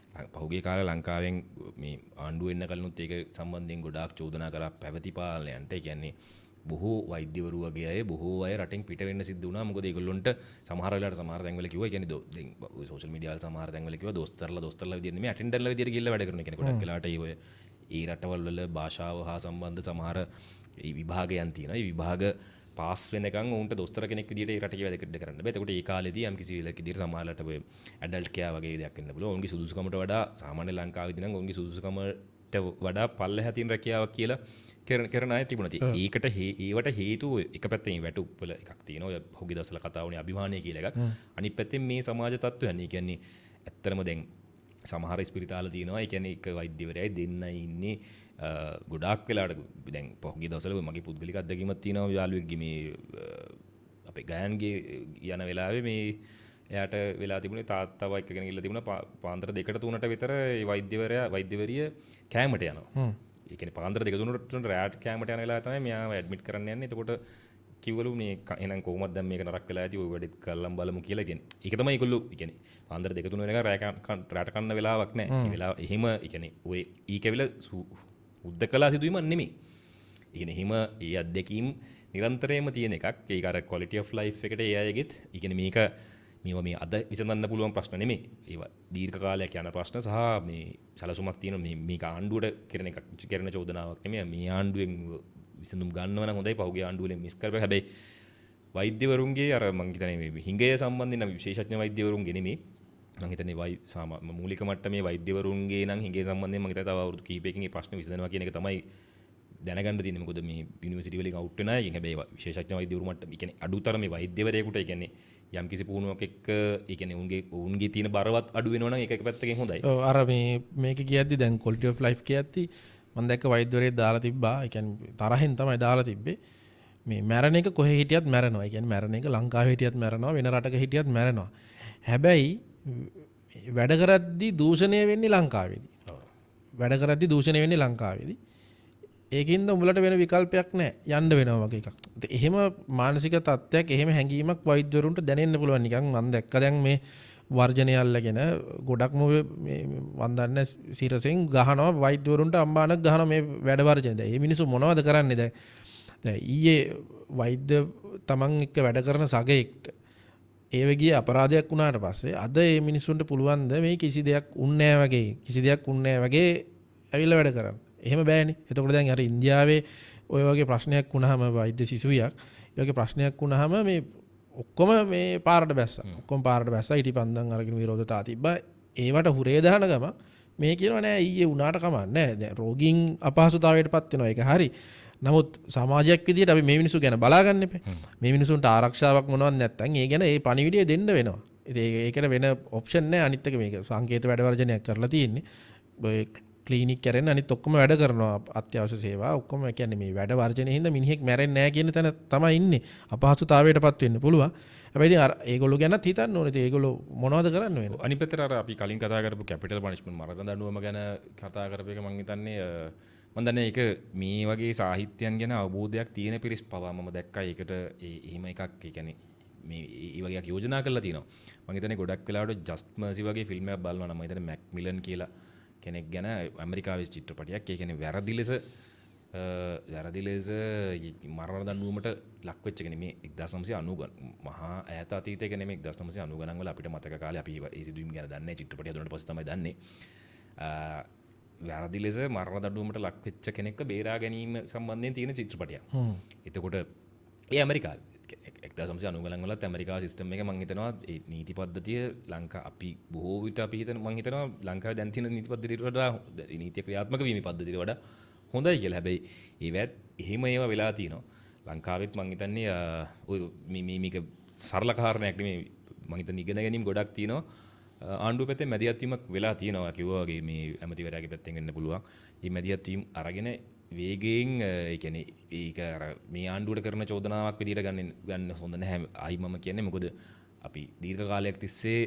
S1: පහුගිය කාලේ ලංකාවෙන් මේ ආණ්ඩුව එන්න කලිනුත් ඒක සම්බන්ධයෙන් ගොඩාක් චෝදනා කරා පැවති පාලනයන්ට. ඒ කියන්නේ බොහෝ වෛද්‍යවරු වගේ අය බොහෝ අය රටෙන් පිට වෙන්න සිද්ධ වුණා. මොකද ඒගොල්ලොන්ට සමහර වෙලාවට සමහර තැන්වල කිව්වා ඒ කියන්නේ දැන් ඔය සෝෂල් මීඩියා වල සමහර තැන්වල කිව්වා දොස්තරලා විදියට නෙමෙයි ඇටෙන්ඩර්ලා විදියට ගිහිල්ලා වැඩ කරන. ඒ කියන්නේ ගොඩක් වෙලාවට ඒ ඔය ඒ රටවල් වල භාෂාව හා සම්බන්ධ සමහර ඒ විභාගයන් තියෙනවා. ඒ විභාග පාස් වෙනකන් ඔවුන්ට දොස්තර කෙනෙක් විදියට ඒ රටේ වැඩ කරන්න බෑ. එතකොට ඒ කාලේදී යම් කිසි වෙලක විදියට සමහරලාට ඔය ඇඩල්ට් කෙයා වගේ දෙයක් වෙන්න පුළුවන්. ඔවුන්ගේ සුදුසුකමට වඩා සාමාන්‍ය ලංකාවේදී නම් ඔවුන්ගේ සුදුසුකමට වඩා පල්ලෙහා තියෙන රැකියාවක් කියලා කරන අය තිබුණා. ඉතින් ඒකට ඒවට හේතුව එක පැත්තෙන් වැටුප් වල එකක් තියෙනවා. ඔය පහුගිය දවස්වල කතා වුණේ අභිමානය කියලා එකක්. අනිත් පැත්තෙන් මේ සමාජ තත්ත්වයන්. ඒ කියන්නේ ඇත්තටම දැන් සමහර ස්පිරිතාල තියෙනවා. ඒ කියන්නේ එක වෛද්‍යවරයයි දෙන්නයි ඉන්නේ. ගොඩාක් වෙලාවට දැන් පහුගිය දවස්වල මගේ පුද්ගලික අත්දැකීමක් තියෙනවා යාළුවෙක්ගේ මේ අපේ ගයන්ගේ යන වෙලාවේ මේ එයාට වෙලා තිබුණේ තාත්තව එක්කගෙන ගිහලා තිබුණා පාන්දර 2ට 3ට විතර ඒ වෛද්‍යවරිය කෑමට යනවා. ඒ කියන්නේ පාන්දර 2 3ට රැට කෑමට යන වෙලාව තමයි මෙයාව ඇඩ්මිට් කරන්න යන්නේ. එතකොට කිව්වලු මේ එහෙනම් කොහොමද දැන් මේක නරක වෙලා ඇති ඔය වැඩෙත් කරලම් බලමු කියලා. කියන්නේ ඒක තමයි ඒගොල්ලෝ ඒ කියන්නේ පාන්දර 2 3 වෙනකන් රැට කන්න වෙලාවක් නැහැ. ඒ වෙලාව එහෙම ඒ කියන්නේ ඔය ඊක ඇවිල්ලා උද්දකලා සිදුවීමක් නෙමෙයි. ඒ කියන්නේ එහෙම ඒ අත්දැකීම් නිරන්තරයෙන්ම තියෙන එකක්. ඒක අර quality of life එකට ඒ අයගෙත් ඒ කියන්නේ මේක මේවා මේ අද විසඳන්න පුළුවන් ප්‍රශ්න නෙමෙයි. ඒවා දීර්ඝ කාලයක් යන ප්‍රශ්න සහ මේ සැලසුමක් තියෙන මේ මේක ආණ්ඩුවට කරන එකක් කරන චෝදනාවක් නෙමෙයි. මේ ආණ්ඩුවෙන් විසඳුම් ගන්නව නම් හොඳයි. පහුගිය ආණ්ඩුව වලින් මිස් කරපුවා. හැබැයි වෛද්‍යවරුන්ගේ අර මං හිතන්නේ මේ හිඟය සම්බන්ධයෙන් නම් විශේෂඥ වෛද්‍යවරුන්ගේ නෙමෙයි. මං හිතන්නේ මූලික මට්ටමේ වෛද්‍යවරුන්ගේ නම් හිඟේ සම්බන්ධයෙන් මං හිතන්නේ තව අවුරුදු කිහිපයකින් මේ ප්‍රශ්න විසඳනවා කියන එක තමයි දැනගන්න තියෙන්නේ. මොකද මේ යුනිවර්සිටි වලින් අවුට් වෙන අයගෙන් හැබැයි විශේෂඥ වෛද්‍යවරු මට්ටම, ඒ කියන්නේ අඩුතරමේ වෛද්‍යවරයෙකුට ඒ කියන්නේ යම්කිසි පුහුණුවක් එක්ක ඒ කියන්නේ ඔවුන්ගේ තියෙන බරවත් අඩු වෙනවා නම් ඒක එක පැත්තකින් හොඳයි.
S2: ඔව්, අර මේ මේක කියද්දි දැන් ක්වොලිටි ඔෆ් ලයිෆ් කියද්දි මම දැක්ක වෛද්‍යවරයෙක් දාලා තිබ්බා. ඒ කියන්නේ තරහෙන් තමයි දාලා තිබ්බේ. මේ මැරෙන එක කොහේ හිටියත් මැරෙනවා. ඒ කියන්නේ මැරෙන එක ලංකාවේ හිටියත් මැරෙනවා, වෙන රටක හිටියත් මැරෙනවා. හැබැයි වැඩ කරද්දි දූෂණය වෙන්නේ ලංකාවේදී. වැඩ කරද්දි දූෂණය වෙන්නේ ලංකාවේදී. ඒකින්ද උඹලට වෙන විකල්පයක් නැහැ, යන්න වෙනවා වගේ එකක්. ඉතින් එහෙම මානසික තත්ත්වයක්, එහෙම හැඟීමක් වෛද්‍යවරුන්ට දැනෙන්න පුළුවන්. නිකන් මං දැක්ක දැන් මේ වර්ජනය අල්ලගෙන ගොඩක්ම මේ මං දන්නේ සිරසෙන් ගහනවා වෛද්‍යවරුන්ට, අම්බානක් ගහනවා මේ වැඩ වර්ජනය. දැන් මේ මිනිස්සු මොනවද කරන්නේ දැන්? දැන් ඊයේ වෛද්‍ය තමන් එක්ක වැඩ කරන සගයෙක්ට ඒ වගේ අපරාධයක් වුණාට පස්සේ අද මේ මිනිස්සුන්ට පුළුවන් ද මේ කිසි දෙයක් උන්නේ නැහැ වගේ, කිසි දෙයක් උන්නේ නැහැ වගේ ඇවිල්ලා වැඩ කරන්න? එහෙම බෑනේ. එතකොට දැන් අර ඉන්දියාවේ ඔය වගේ ප්‍රශ්නයක් වුණාම වෛද්‍ය සිසුවියක් ඒ වගේ ප්‍රශ්නයක් වුණාම මේ ඔක්කොම මේ පාරට බැස්සා. ඔක්කොම පාරට බැස්සා. ඉටිපන්දම් අරගෙන විරෝධතා තිබ්බා. ඒවට හුරේ දාන ගම මේ කියනවා නෑ ඊයේ වුණාට කමක් නෑ. දැන් රෝගීන් අපහසුතාවයට පත් වෙනවා. ඒක හරි. නමුත් සමාජයක් විදියට අපි මේ මිනිස්සු ගැන බලා ගන්න එපා. මේ මිනිසුන්ට ආරක්ෂාවක් මොනවත් නැත්තම් ඒ ගැන ඒ පණිවිඩය දෙන්න වෙනවා. ඉතින් ඒකට වෙන ඔප්ෂන් නෑ. අනිත් එක මේක සංකේත වැඩ වර්ජනයක් කරලා තියෙන්නේ. ඔය ක්ලිනික් කරෙන්න අනිත් ඔක්කොම වැඩ කරනවා, අත්‍යවශ්‍ය සේවා ඔක්කොම. ඒ කියන්නේ මේ වැඩ වර්ජනයේ හින්දා මිනිහෙක් මැරෙන්නේ නෑ කියන තැන තමයි ඉන්නේ. අපහසුතාවයට පත් වෙන්න පුළුවන්. හැබැයි ඉතින් අර ඒගොල්ලෝ ගැනත් හිතන්න ඕනේ. ඉතින් ඒගොල්ලෝ මොනවද කරන්න වෙන්නේ?
S1: අනිත් පැත්තට අර අපි කලින් කතා කරපු කැපිටල් පනිෂ්මන්ට් මරණ දඬුවම ගැන කතා කරපු එක මං හිතන්නේ මං දන්නේ ඒක මේ වගේ සාහිත්‍යයන් ගැන අවබෝධයක් තියෙන පිරිස් පවා මම දැක්කා ඒකට එහෙම එකක්, ඒ කියන්නේ මේ ඒ වගේ එකක් යෝජනා කරලා තියෙනවා. මං හිතන්නේ ගොඩක් වෙලාවට ජස්ට් මර්සි වගේ ෆිල්ම් එකක් බලනවා නම් මං හිතන්නේ මැක් මිලන් කියලා කෙනෙක් ගැන ඇමරිකාවේ චිත්‍රපටයක්. ඒ කියන්නේ වැරදි ලෙස මරණ දඬුවමට ලක් වෙච්ච කෙනෙක්. මේ 1990 මහා ඈත අතීතයක නෙමෙයි, 1990 ගණන් වල අපිට මතක කාලේ අපි ඒ සිදුවීම් ගැන දන්නේ නැහැ. චිත්‍රපටය හදුනට පස්සේ තමයි දන්නේ. වැරදි ලෙස මරණ දඬුවමට ලක් වෙච්ච කෙනෙක්ව බේරා ගැනීම සම්බන්ධයෙන් තියෙන චිත්‍රපටයක්. එතකොට ඒ ඇමරිකාවේ 1990 ගණන් වලත් ඇමරිකා සිස්ටම් එක මං හිතනවා ඒ නීති පද්ධතිය ලංකා අපි බොහෝ විට අපි හිතන මං හිතනවා ලංකාවේ දැන් තියෙන නීති පද්ධතියට වඩා නීතිය ක්‍රියාත්මක වීමේ පද්ධතියට වඩා හොඳයි කියලා. හැබැයි ඒවත් එහෙම ඒවා වෙලා තියෙනවා. ලංකාවෙත් මං හිතන්නේ ඔය මේ මේක සරල කාරණයක් නෙමෙයි. මං හිතන්නේ ඉගෙන ගැනීම ගොඩක් තියෙනවා. ආණ්ඩුව පැත්තෙන් මැදිහත් වීමක් වෙලා තියෙනවා කිව්වා වගේ මේ ඇමතිවරයාගේ පැත්තෙන් වෙන්න පුළුවන්. මේ මැදිහත් වීම අරගෙන වේගයෙන් ඒ කියන්නේ ඒක අර මේ ආණ්ඩුවට කරන චෝදනාවක් විදියට ගන්න හොඳ නැහැ. ආයි මම කියන්නේ මොකද අපි දීර්ඝ කාලයක් තිස්සේ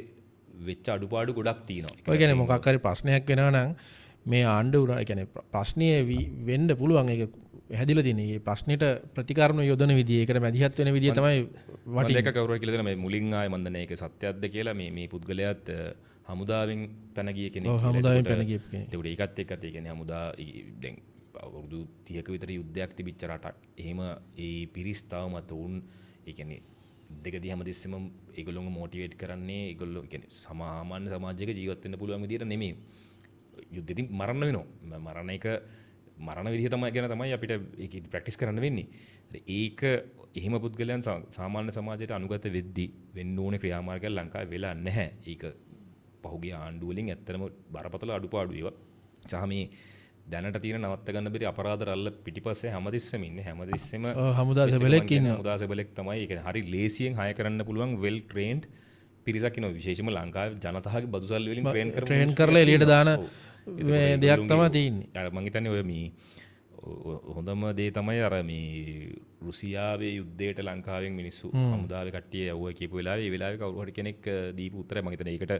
S1: වෙච්ච අඩුපාඩු ගොඩක් තියෙනවා.
S2: ඔය කියන්නේ මොකක් හරි ප්‍රශ්නයක් වෙනවා නම් මේ ආණ්ඩුව ඒ කියන්නේ ප්‍රශ්නය වෙන්න පුළුවන්. ඒක හැදිලා තියෙන. මේ ප්‍රශ්නෙට ප්‍රතිකර්ම යොදන විදිය, ඒකට මැදිහත් වෙන විදිය තමයි වටින්නේ.
S1: මම දැක්ක කවුරු හරි කියලා දෙන මේ මුලින් ආයේ මන් දන්නේ ඒක සත්‍යයක්ද කියලා මේ පුද්ගලයාත් හමුදාවෙන් පැන ගිය කෙනෙක් කියලා.
S2: හමුදාවෙන් පැන ගිය කෙනෙක්.
S1: ඒකට ඒකත් එක්කත් ඒ කියන්නේ හමුදා දැන් අවුරුදු 30ක විතර යුද්ධයක් තිබිච්ච රටක්. එහෙම ඒ පිරිස් තවමත් ඔවුන් ඒ කියන්නේ දෙකදී හැමතිස්සෙම ඒගොල්ලොන්ව මොටිවේට් කරන්නේ ඒගොල්ලෝ ඒ කියන්නේ සාමාන්‍ය සමාජයක ජීවත් වෙන්න පුළුවන් විදියට නෙමෙයි. යුද්ධෙදී මරන්න වෙනවා. මරණ එක මරණ විදිහ තමයි ගැන තමයි අපිට ඒක ප්‍රැක්ටිස් කරන්න වෙන්නේ. ඒක එහෙම පුද්ගලයන් සාමාන්‍ය සමාජයට අනුගත වෙද්දී වෙන්න ඕනේ ක්‍රියාමාර්ගයක් ලංකාවේ වෙලා නැහැ. ඒක පහුගිය ආණ්ඩුව වලින් ඇත්තටම බරපතල අඩුපාඩු ඒවා. සහ මේ දැනට තියෙන නවත්ත ගන්න බැරි අපරාධ රැල්ල පිටිපස්සේ හැමතිස්සෙම ඉන්නේ. හැමතිස්සෙම
S2: හමුදා සෙබලෙක් ඉන්නවා.
S1: හමුදා සෙබලෙක් තමයි. ඒ කියන්නේ හරි ලේසියෙන් හය කරන්න පුළුවන් වෙල් ට්‍රේන්ඩ් පිරිසක් ඉන්නවා. විශේෂයෙන්ම ලංකාවේ ජනතාවගේ බදු සල්ලි වලින් ට්‍රේන් කරපු
S2: ට්‍රේන් කරලා එළියට දාන මේ දෙයක් තමයි තියෙන්නේ.
S1: අර මං හිතන්නේ ඔය මේ හොඳම දේ තමයි අර මේ රුසියාවේ යුද්ධයට ලංකාවෙන් මිනිස්සු හමුදාවේ කට්ටිය යවුවා කියපු වෙලාවේ ඒ වෙලාවේ කවුරු හරි කෙනෙක් දීපු උත්තරය මං හිතන්නේ ඒකට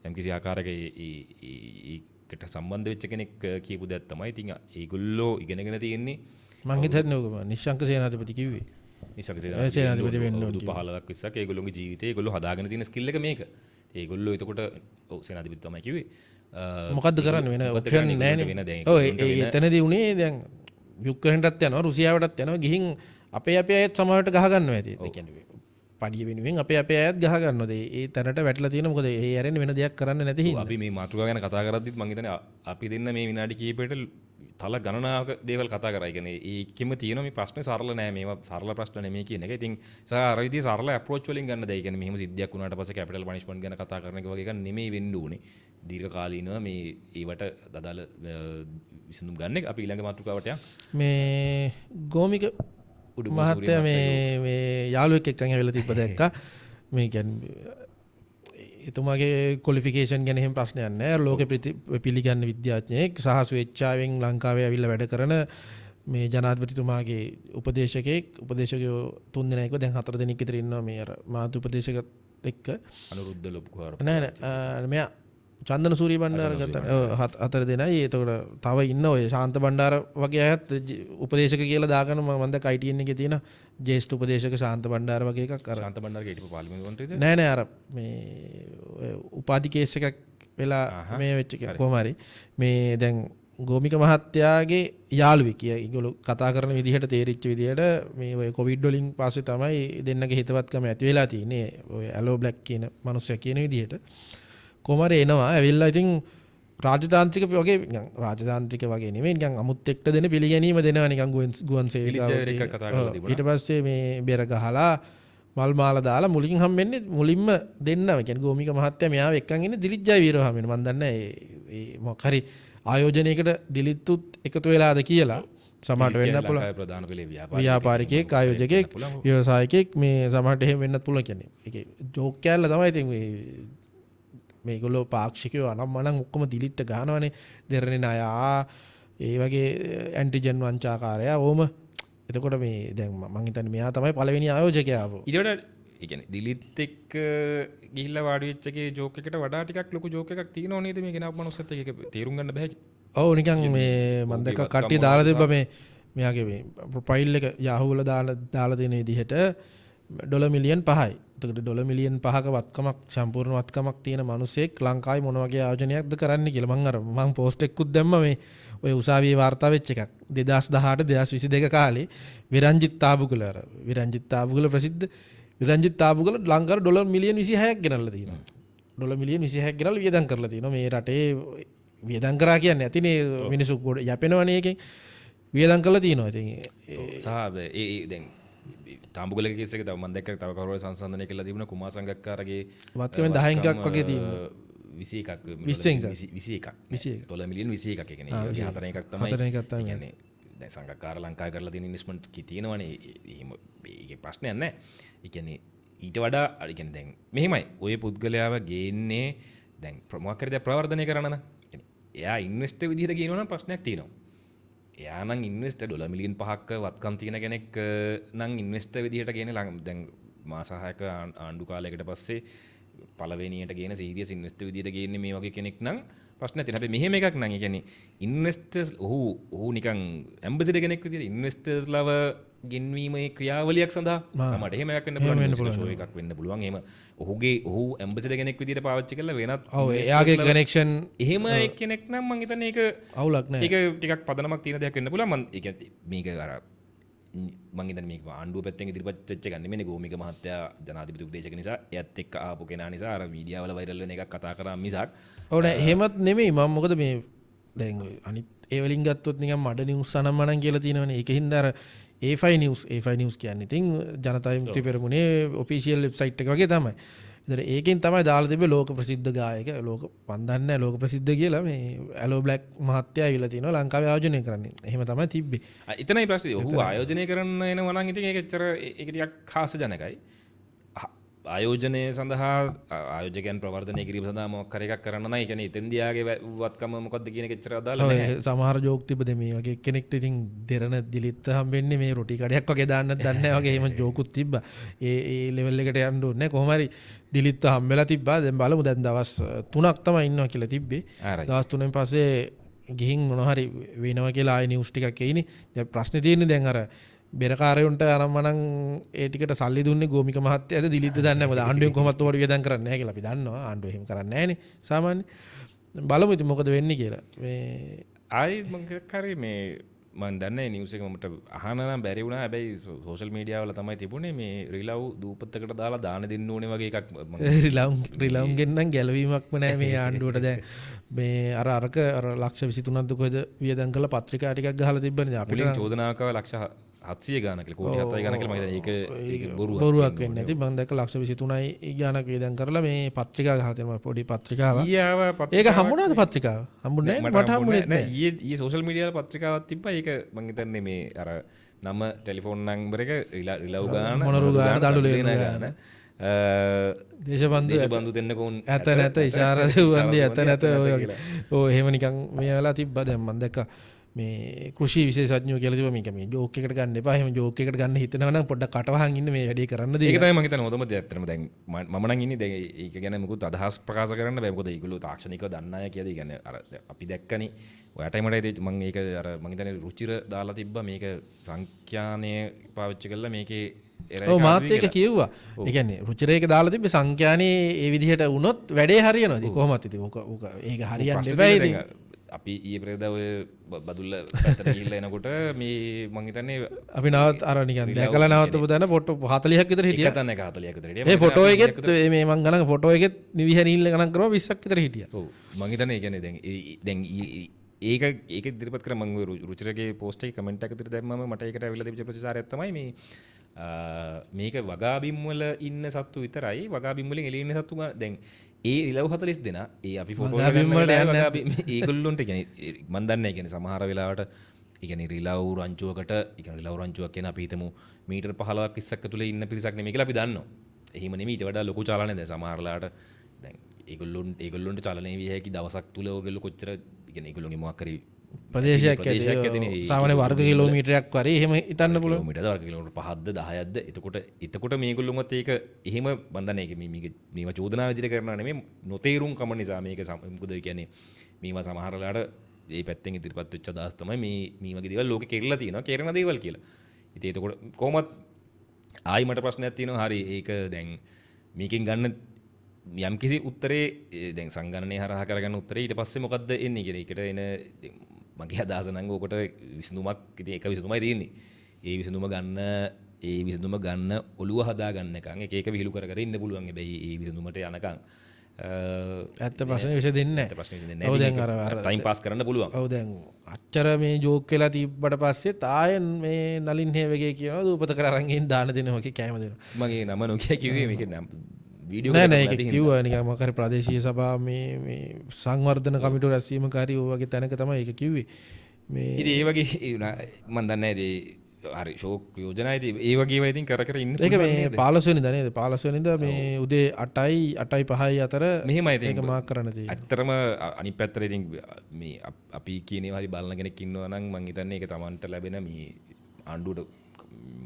S1: යම්කිසි ආකාරයක ඒකට සම්බන්ධ වෙච්ච කෙනෙක් කියපු දෙයක් තමයි. ඉතින් ඒගොල්ලෝ ඉගෙනගෙන තියෙන්නේ
S2: මං හිතන්නේ ඔක නිශ්ශංක සේනාධිපති කිව්වේ.
S1: නිශ්ශංක සේනාධිපති වෙන්න ඕන 15ක් 20ක් ඒගොල්ලෝගේ ජීවිතේ ඒගොල්ලෝ හදාගෙන තියෙන ස්කිල් එක මේක. ඒගොල්ලෝ එතකොට ඔව් සේනාධිපති තමයි කිව්වේ.
S2: මොකද්ද කරන්න වෙන ඔප්ෂන් නෑනේ. ඔව් ඒ එතනදී උනේ දැන් යුක්‍රේනටත් යනවා රුසියාවටත් යනවා ගිහින් අපේ අපේ අයත් සමහරට ගහ ගන්නවා ඇති. ඒ කියන්නේ පඩිය වෙනුවෙන් අපේ අපේ අයත් ගහ ගන්නවා. ඒ තැනට වැටලා තියෙන මොකද ඒ ඇරෙන්න වෙන දෙයක් කරන්න නැති හින්දා.
S1: අපි මේ මාතෘකාව ගැන කතා කරද්දිත් මං හිතන්නේ අපි දෙන්න මේ විනාඩි කිහිපයට තල ගණනාවක දේවල් කතා කරා. ඒ කියන්නේ ඒකෙම තියෙන මේ ප්‍රශ්නේ සරල නෑ. මේවා සරල ප්‍රශ්න නෙමෙයි කියන එක. ඉතින් සහ අර විදිහේ සරල ඇප්‍රෝච් වලින් ගන්න දෙයි. ඒ කියන්නේ මෙහෙම සිද්ධියක් වුණාට පස්සේ කැපිටල් පනිෂ්මන්ට් ගැන කතා කරන එක වගේ එකක් නෙමෙයි වෙන්න ඕනේ. දීර්ඝ කාලීනව මේ ඒවට අදාළ විසඳුම් ගන්න එක. අපි ඊළඟ මාතෘකාවට යමු.
S2: මේ ගෝමික මහත්තයා මේ මේ යාළුවෙක් එක්කන් ඇවිල්ලා තිබ්බ දැක්කා. මේ කියන්නේ එතුමාගේ ක්වොලිෆිකේෂන් ගැන එහෙම ප්‍රශ්නයක් නෑ. ලෝකෙ පිළිගන්න විද්‍යාඥයෙක් සහ ස්වේච්ඡාවෙන් ලංකාවේ ඇවිල්ලා වැඩ කරන මේ ජනාධිපතිතුමාගේ උපදේශකයෙක්. උපදේශකයෝ 3 දෙනෙක් දැන් 4 දෙනෙක් විතර ඉන්නවා මේ අර මාධ්‍ය උපදේශකත් එක්ක.
S1: අනුරුද්ධ ලොකුහාර
S2: නෑ නෑ මෙයා චන්දන සූරිය බණ්ඩාර ගත්තා. 4 දෙනයි. එතකොට තව ඉන්න ඔය ශාන්ත බණ්ඩාර වගේ අයත් උපදේශක කියලා දාගෙන මම දැක්ක ITN එකේ තියෙන ජ්‍යෙෂ්ඨ උපදේශක ශාන්ත බණ්ඩාර වගේ එකක්. අර
S1: ශාන්ත බණ්ඩාරගේ හිටපු පාර්ලිමේන්තු මන්ත්‍රීද?
S2: නෑ නෑ අර මේ ඔය උපාධි කේස් එකක් වෙලා මේ වෙච්ච එක කොහොම හරි මේ දැන් ගෝමික මහත්තයාගේ යාළුවෙක් කිය ඒගොල්ලෝ කතා කරන විදිහට තේරිච්ච විදිහට මේ ඔය කොවිඩ් වලින් පස්සේ තමයි දෙන්නගේ හිතවත්කම ඇති වෙලා තියෙන්නේ. ඔය ඇලෝ බ්ලැක් කියන මනුස්සයා කියන විදිහට කොහොම හරි එනවා. ඇවිල්ලා ඉතින් රාජතාන්ත්‍රික වගේ නිකන් රාජතාන්ත්‍රික වගේ නෙමෙයි නිකන් අමුත් එක්ක දෙන පිළිගැනීම දෙනවා නිකන් ගුවන් සේවිකාව. ඊට පස්සේ මේ බෙර ගහලා මල් මාල දාලා මුලින් හම්බෙන්නේ මුලින්ම දෙන්නම. ඒ කියන්නේ ගෝමික මහත්තයා මෙයාව එක්කන් ඉන්නේ දිලිත් ජයවීරව හම්බ වෙනවා. මං දන්නේ ඒ මොකක් හරි ආයෝජනයකට දිලිත්තුත් එකතු වෙලාද කියලා. සමහරට වෙන්න පුළුවන්.
S1: ප්‍රධාන පෙළේ
S2: ව්‍යාපාරිකයෙක්, ආයෝජකයෙක්, ව්‍යවසායකයෙක් මේ සමහරට එහෙම වෙන්නත් පුළුවන් කියන්නේ. ඒකේ ජෝක් කෑල්ල තමයි ඉතින් මේ මේගොල්ලෝ පාක්ෂිකයෝ අනම් මනම් ඔක්කොම දිලිත්ත ගහනවනේ. දෙරණේ ණයා ඒ වගේ ඇන්ටිජන් වංචාකාරයා ඕම. එතකොට මේ දැන් මං හිතන්නේ මෙයා තමයි පළවෙනි ආයෝජකයා ආපු.
S1: ඊට වඩා ඒ කියන්නේ දිලිත් එක්ක ගිහිල්ලා වාඩි වෙච්ච එකේ ජෝක් එකට වඩා ටිකක් ලොකු ජෝක් එකක් තියෙනව නේද මේ ගෙනාවු මනුස්සයත් එක්ක? ඒක තේරුම් ගන්න බෑ.
S2: ඔව් නිකන් මේ මං දැක්ක කට්ටිය දාලා තිබ්බා මේ මෙයාගේ මේ ප්‍රොෆයිල් එක Yahoo වල දාලා තියෙන විදිහට ඩොලර් මිලියන් 5යි. එතකොට ඩොලර් මිලියන් 5ක වත්කමක් සම්පූර්ණ වත්කමක් තියෙන මිනිස්සෙක් ලංකාවේ මොන වගේ ආයෝජනයක්ද කරන්න කියලා මං අර මං පෝස්ට් එකකුත් දැම්මා මේ ඔය උසාවියේ වාර්තා වෙච්ච එකක් 2018 2022 කාලේ විරංජිත් තාබුගල අර විරංජිත් තාබුගල ප්‍රසිද්ධ විරංජිත් තාබුගල ලංකාවේ ඩොලර් මිලියන් 26ක් ගෙනල්ලා තියෙනවා. ඩොලර් මිලියන් 26ක් ගෙනල්ලා වියදම් කරලා තියෙනවා. මේ රටේ වියදම් කරා කියන්නේ ඇතිනේ මිනිස්සු යැපෙනවනේ එකෙන් වියදම් කරලා තියෙනවා. ඉතින්
S1: සහ ඒ දැන් තාඹුගලගේ කේස් එක තව මම දැක්ක තව කවුරු හරි සංසන්දනය කරලා තිබුණා කුමාර සංගක්කාරගේ
S2: වත්කමෙන් 10 එකක් වගේ තියෙනවා.
S1: 21ක්
S2: 21
S1: 21 ඩොලර් මිලියන් 21ක්. ඒ කියන්නේ ඒ හතරෙන් එකක් තමයි.
S2: හතරෙන් එකක් තමයි.
S1: ඒ කියන්නේ දැන් සංගක්කාර ලංකාවේ කරලා තියෙන ඉන්වෙස්ට්මන්ට් කි තියෙනවනේ. එහෙම ඒකේ ප්‍රශ්නයක් නැහැ. ඒ කියන්නේ ඊට වඩා ඒ කියන්නේ දැන් මෙහෙමයි ඔය පුද්ගලයාව ගේන්නේ දැන් මොකක් හරි දෙයක් ප්‍රවර්ධනය කරන්න නම් ඒ කියන්නේ එයා ඉන්වෙස්ටර් විදිහට ගේනවා නම් ප්‍රශ්නයක් තියෙනවා. එයා නම් ඉන්වෙස්ටර් ඩොලර් මිලියන් 5ක් වත්කම් තියෙන කෙනෙක් නම් ඉන්වෙස්ටර් විදිහට ගේන දැන් මාස 6ක ආණ්ඩු කාලයකට පස්සේ පළවෙනියට ගේන සීරියස් ඉන්වෙස්ටර් විදිහට ගේන්නේ මේ වගේ කෙනෙක් නම් ප්‍රශ්නයක් තියෙනවා. හැබැයි මෙහෙම එකක් නම් ඒ කියන්නේ ඉන්වෙස්ටර්ස් ඔහු නිකන් ඇම්බැසිඩර් කෙනෙක් විදිහට ඉන්වෙස්ටර්ස් ලව ගෙන්වීමේ ක්‍රියාවලියක් සඳහා සමහරට එහෙම එකක් වෙන්න පුළුවන්. ෂෝ එකක් වෙන්න පුළුවන්. එහෙම ඔහු ඇම්බැසිඩර් කෙනෙක් විදිහට පාවිච්චි කරලා වෙනත්
S2: ඔව් එයාගේ කනෙක්ෂන්
S1: එහෙම එක්කෙනෙක් නම් මං හිතන්නේ ඒක
S2: අවුලක් නෑ.
S1: ඒක ටිකක් පදනමක් තියෙන දෙයක් වෙන්න පුළුවන්. මං ඒ කියන්නේ මේක අර මං හිතන්නේ මේක ආණ්ඩුව පැත්තෙන් ඉදිරිපත් වෙච්ච එකක් නෙමෙයිනේ. ගෝමික මහත්තයා ජනාධිපති උපදේශක නිසා එයත් එක්ක ආපු කෙනා නිසා අර මීඩියා වල වෛරල් වෙන එකක් කතා කරා මිසක්.
S2: ඔව් නෑ එහෙමත් නෙමෙයි. මං මොකද මේ දැන් ඔය අනිත් ඒ වලින් ගත්තොත් නිකන් මඩ නිවුස් අනම්මනම් කියලා තියෙනවනේ. ඒක හින්දා අර A5 News A5 News කියන්නේ ඉතින් ජනතා විමුක්ති පෙරමුණේ ඔෆිෂියල් වෙබ්සයිට් එක වගේ තමයි. ඉතින් ඒකෙන් තමයි දාලා තිබ්බේ ලෝක ප්‍රසිද්ධ ගායක ලෝක මන් දන්නේ නැහැ ලෝක ප්‍රසිද්ධ කියලා මේ ඇලෝ බ්ලැක් මහත්තයා ඇවිල්ලා තිනවා ලංකාවේ ආයෝජනය කරන්නේ. එහෙම තමයි තිබ්බේ.
S1: එතනයි ප්‍රශ්නේ. ඔහු ආයෝජනය කරන්න එනවා නම් ඉතින් ඒක එච්චර ඒක ටිකක් හාස්‍යජනකයි. ආයෝජනය සඳහා ආයෝජකයන් ප්‍රවර්ධනය කිරීම සඳහා මොකක් හරි එකක් කරන්න නම් ඒ කියන්නේ එතෙන්දී යාගේ වත්කම මොකද්ද කියන එක එච්චර අදාළ නැහැ.
S2: සමහර ජෝක් තිබ්බද මේ වගේ කෙනෙක්ට ඉතින් දෙරණ දිලිත්ත හම්බෙන්නේ මේ රොටි කඩයක් වගේ දාන්නත් දන්නේ නැහැ වගේ එහෙම ජෝකුත් තිබ්බා. ඒ ඒ ලෙවල් එකට යන්න ඕනේ නැහැ. කොහොම හරි දිලිත්ත හම්බෙලා තිබ්බා. දැන් බලමු දැන් දවස් 3ක් තමයි ඉන්නවා කියලා තිබ්බේ. දවස් 3න් පස්සේ ගිහින් මොන හරි වෙනවා කියලා ආයේ නිවුස් ටිකක් එයිනේ. දැන් ප්‍රශ්නේ තියෙන්නේ දැන් අර බෙරකාරයොන්ට අනම් මනම් ඒ ටිකට සල්ලි දුන්නේ ගෝමික මහත්තයාද දිලිත්ද දන්නේ නැහැ. මොකද ආණ්ඩුවෙන් කොහොමත් ඔබට වියදම් කරන්නේ නැහැ කියලා අපි දන්නවා. ආණ්ඩුව එහෙම කරන්නේ නැහනේ සාමාන්‍ය. බලමු ඉතින් මොකද වෙන්නේ කියලා. මේ
S1: ආයි මං හරි මේ මං දන්නේ නිවුස් එක මට අහන්න නම් බැරි වුණා. හැබැයි සෝෂල් මීඩියා වල තමයි තිබුණේ මේ රිලව් දූපතකට දාලා දාන දෙන්න ඕනේ වගේ එකක්.
S2: රිලව්ගෙන් නම් ගැලවීමක්ම නෑ මේ ආණ්ඩුවට. දැන් මේ අර අරක අර ලක්ෂ 23ක්ද කොහෙද වියදම් කරලා පත්‍රිකා ටිකක් ගහලා තිබ්බනේ.
S1: අපිට චෝදනාවක් ආවා ලක්ෂ 700 ගානක් කියලා, කෝටි 7යි ගානක් කියලා. මම හිතන්නේ ඒක ඒක
S2: බොරුවක් වෙන්නේ නැති. මම දැක්ක ලක්ෂ 23යි ගානක් වියදම් කරලා මේ පත්‍රිකා ගහලා තියෙනවා, පොඩි පත්‍රිකාවක්.
S1: ඊයේ ආවා
S2: ඒක හම්බුණාද පත්‍රිකාව? හම්බුනේ නෑ, මට හම්බුනේ
S1: නෑ. ඊයේ සෝෂල් මීඩියා වල පත්‍රිකාවක් තිබ්බා. ඒක මං හිතන්නේ මේ අර නම, ටෙලිෆෝන් නම්බර් එක, රිලව් ගාන,
S2: මොනරු ගාන, දඬු ලේන ගාන,
S1: දේශබන්දු දෙන්නකෝන්
S2: ඇත නැත, ඉෂාර සුවන්දි ඇත නැත, ඔය ඔව් එහෙම නිකන් මේ වෙලා තිබ්බා. දැන් මං දැක්කා මේ කෘෂි විශේෂඥයෝ කියලා තිබ්බා. මේක මේ ජෝක් එකට ගන්න එපා. එහෙම ජෝක් එකට ගන්න හිතනවා නම් පොඩ්ඩක් කටවහන් ඉන්න මේ වැඩේ කරන්න
S1: දෙන්න. ඒක තමයි මං හිතන්නේ හොඳම දේ. ඇත්තටම දැන් මම නම් ඉන්නේ දැන් ඒක ගැන මොකුත් අදහස් ප්‍රකාශ කරන්න බෑ. මොකද ඒගොල්ලෝ තාක්ෂණිකව දන්න අය කියලා. ඒ කියන්නේ අර අපි දැක්කනේ ඔයාටයි මටයි මං ඒක අර මං හිතන්නේ රුචිර දාලා තිබ්බා මේක සංඛ්‍යානය පාවිච්චි කරලා මේකේ
S2: ඔව් මාත් ඒක කිව්වා. ඒ කියන්නේ රුචිර ඒක දාලා තිබ්බේ සංඛ්‍යානේ ඒ විදිහට වුණොත් වැඩේ හරියනවා. ඉතින් කොහොමත් ඉතින් ඕක ඕක ඒක හරියන්න එපා ඉතින්.
S1: අපි ඊයේ පෙරේදා ඔය බදුල්ල පැත්තට ගිහිල්ලා එනකොට මේ මං හිතන්නේ
S2: අපි නවත් අර නිකන් දැකලා නවත්තපු තැන ෆොටෝ 40ක් විතර හිටියා.
S1: එක තැනක 40ක් විතර හිටියා.
S2: මේ ෆොටෝ එකෙත් මේ මං ගණන් ෆොටෝ එකෙත් නිවිහැනීල්ල ගණන් කරනවා 20ක් විතර හිටියා.
S1: ඔව් මං හිතන්නේ ඒ කියන්නේ දැන් ඒක ඒක ඉදිරිපත් කරා මං ඔය රුචිරගේ පෝස්ට් එකේ කමෙන්ට් එකක් විතර දැම්මම මට ඒකට ඇවිල්ලා තිබිච්ච ප්‍රතිචාරයක් තමයි මේ මේක වගාබිම් වල ඉන්න සත්තු විතරයි, වගාබිම් වලින් එළිය ඉන්න සත්තු දැන් ඒ රිලව් 40 දෙනා ඒ අපි ෆොටෝ එක ගන්න වෙලාවේ ඒගොල්ලොන්ට කියන්නේ මන් දන්නේ නැහැ. කියන්නේ සමහර වෙලාවට ඒ කියන්නේ රිලව් රංචුවකට, ඒ කියන්නේ රිලව් රංචුවක් කියන අපි හිතමු මීටර් 15ක් 20ක් ඇතුලේ ඉන්න පිරිසක් නෙමෙයි කියලා අපි දන්නවා. එහෙම නෙමෙයි, ඊට වඩා ලොකු චලනයක් දැන් සමහර වෙලාවට දැන් ඒගොල්ලොන්ට චලනය විය හැකි දවසක් තුල ඔයගොල්ලෝ කොච්චර ඒ කියන්නේ ඒගොල්ලොන්ගේ මොකක් හරි
S2: ප්‍රදේශයක් ඇති සාමාන්‍ය වර්ග කිලෝමීටරයක් වරේ එහෙම හිතන්න පුළුවන්.
S1: කිලෝමීටරද වර්ග කිලෝමීටර 5ක්ද 10ක්ද එතකොට මේගොල්ලොන්වත් ඒක එහෙම මන් දන්නේ ඒක මේ මේවා චෝදනා විදිහට කරනවා නෙමෙයි, නොතේරුම් කම නිසා මේක. මොකද ඒ කියන්නේ මේවා සමහර වෙලාවට මේ පැත්තෙන් ඉදිරිපත් වෙච්ච අදහස් තමයි මේ මේ වගේ දේවල් ලෝකෙ කෙරලා තියෙනවා, කෙරෙන දේවල් කියලා. ඉතින් එතකොට කොහොමත් ආයි මට ප්‍රශ්නයක් තියෙනවා. හරි ඒක දැන් මේකෙන් ගන්න යම්කිසි උත්තරේ දැන් සංගණනය හරහා කරගන්න උත්තරේ ඊට පස්සේ මොකද්ද එන්නේ කියන එකට එන මගේ අදහස නම් ඕකට විසඳුමක් ඉතින් එක විසඳුමයි තියෙන්නේ. ඒ විසඳුම ගන්න ඔළුව හදා ගන්නකන් එක එක විහිළු කර කර ඉන්න පුළුවන්. හැබැයි ඒ විසඳුමට යනකන්
S2: ඇත්ත ප්‍රශ්නේ විසඳෙන්නේ නැහැ.
S1: ඇත්ත ප්‍රශ්නේ විසඳෙන්නේ නැහැ.
S2: ඔව් දැන් අර අර
S1: ටයිම් පාස් කරන්න පුළුවන්.
S2: ඔව් දැන් අච්චර මේ ජෝක් වෙලා තිබ්බට පස්සේ තායෙන් මේ නලින් හේවගේ කියනවා දූපත කර අරන් ගිහින් දාන දෙනවා කී කෑම දෙනවා.
S1: මගේ නම නොකිය කිව්වේ මේකේ නම් වීඩියෝ
S2: නෑ නෑ ඒක කිව්වා නිකන් මොකක් හරි ප්‍රාදේශීය සභාව මේ මේ සංවර්ධන කමිටුව රැස්වීමක හරි ඔය වගේ තැනක තමයි ඒක කිව්වේ. මේ
S1: ඉතින් ඒ වගේ මන් දන්නේ නෑ ඉතින් හරි ෂෝක් යෝජනා ඉතින් ඒ වගේ ඒවා ඉතින් කර කර ඉන්න
S2: ඒක මේ 15 වෙනිදා නේද? 15 වෙනිදා මේ උදේ 8යි 8යි 5යි අතර
S1: මෙහෙමයි ඉතින්
S2: ඒක මාක් කරන්න තියෙන්නේ.
S1: ඇත්තටම අනිත් පැත්තට ඉතින් මේ අපි කියන ඒවා හරි බලන කෙනෙක් ඉන්නවා නම් මං හිතන්නේ ඒක Tamanට ලැබෙන මේ ආණ්ඩුවට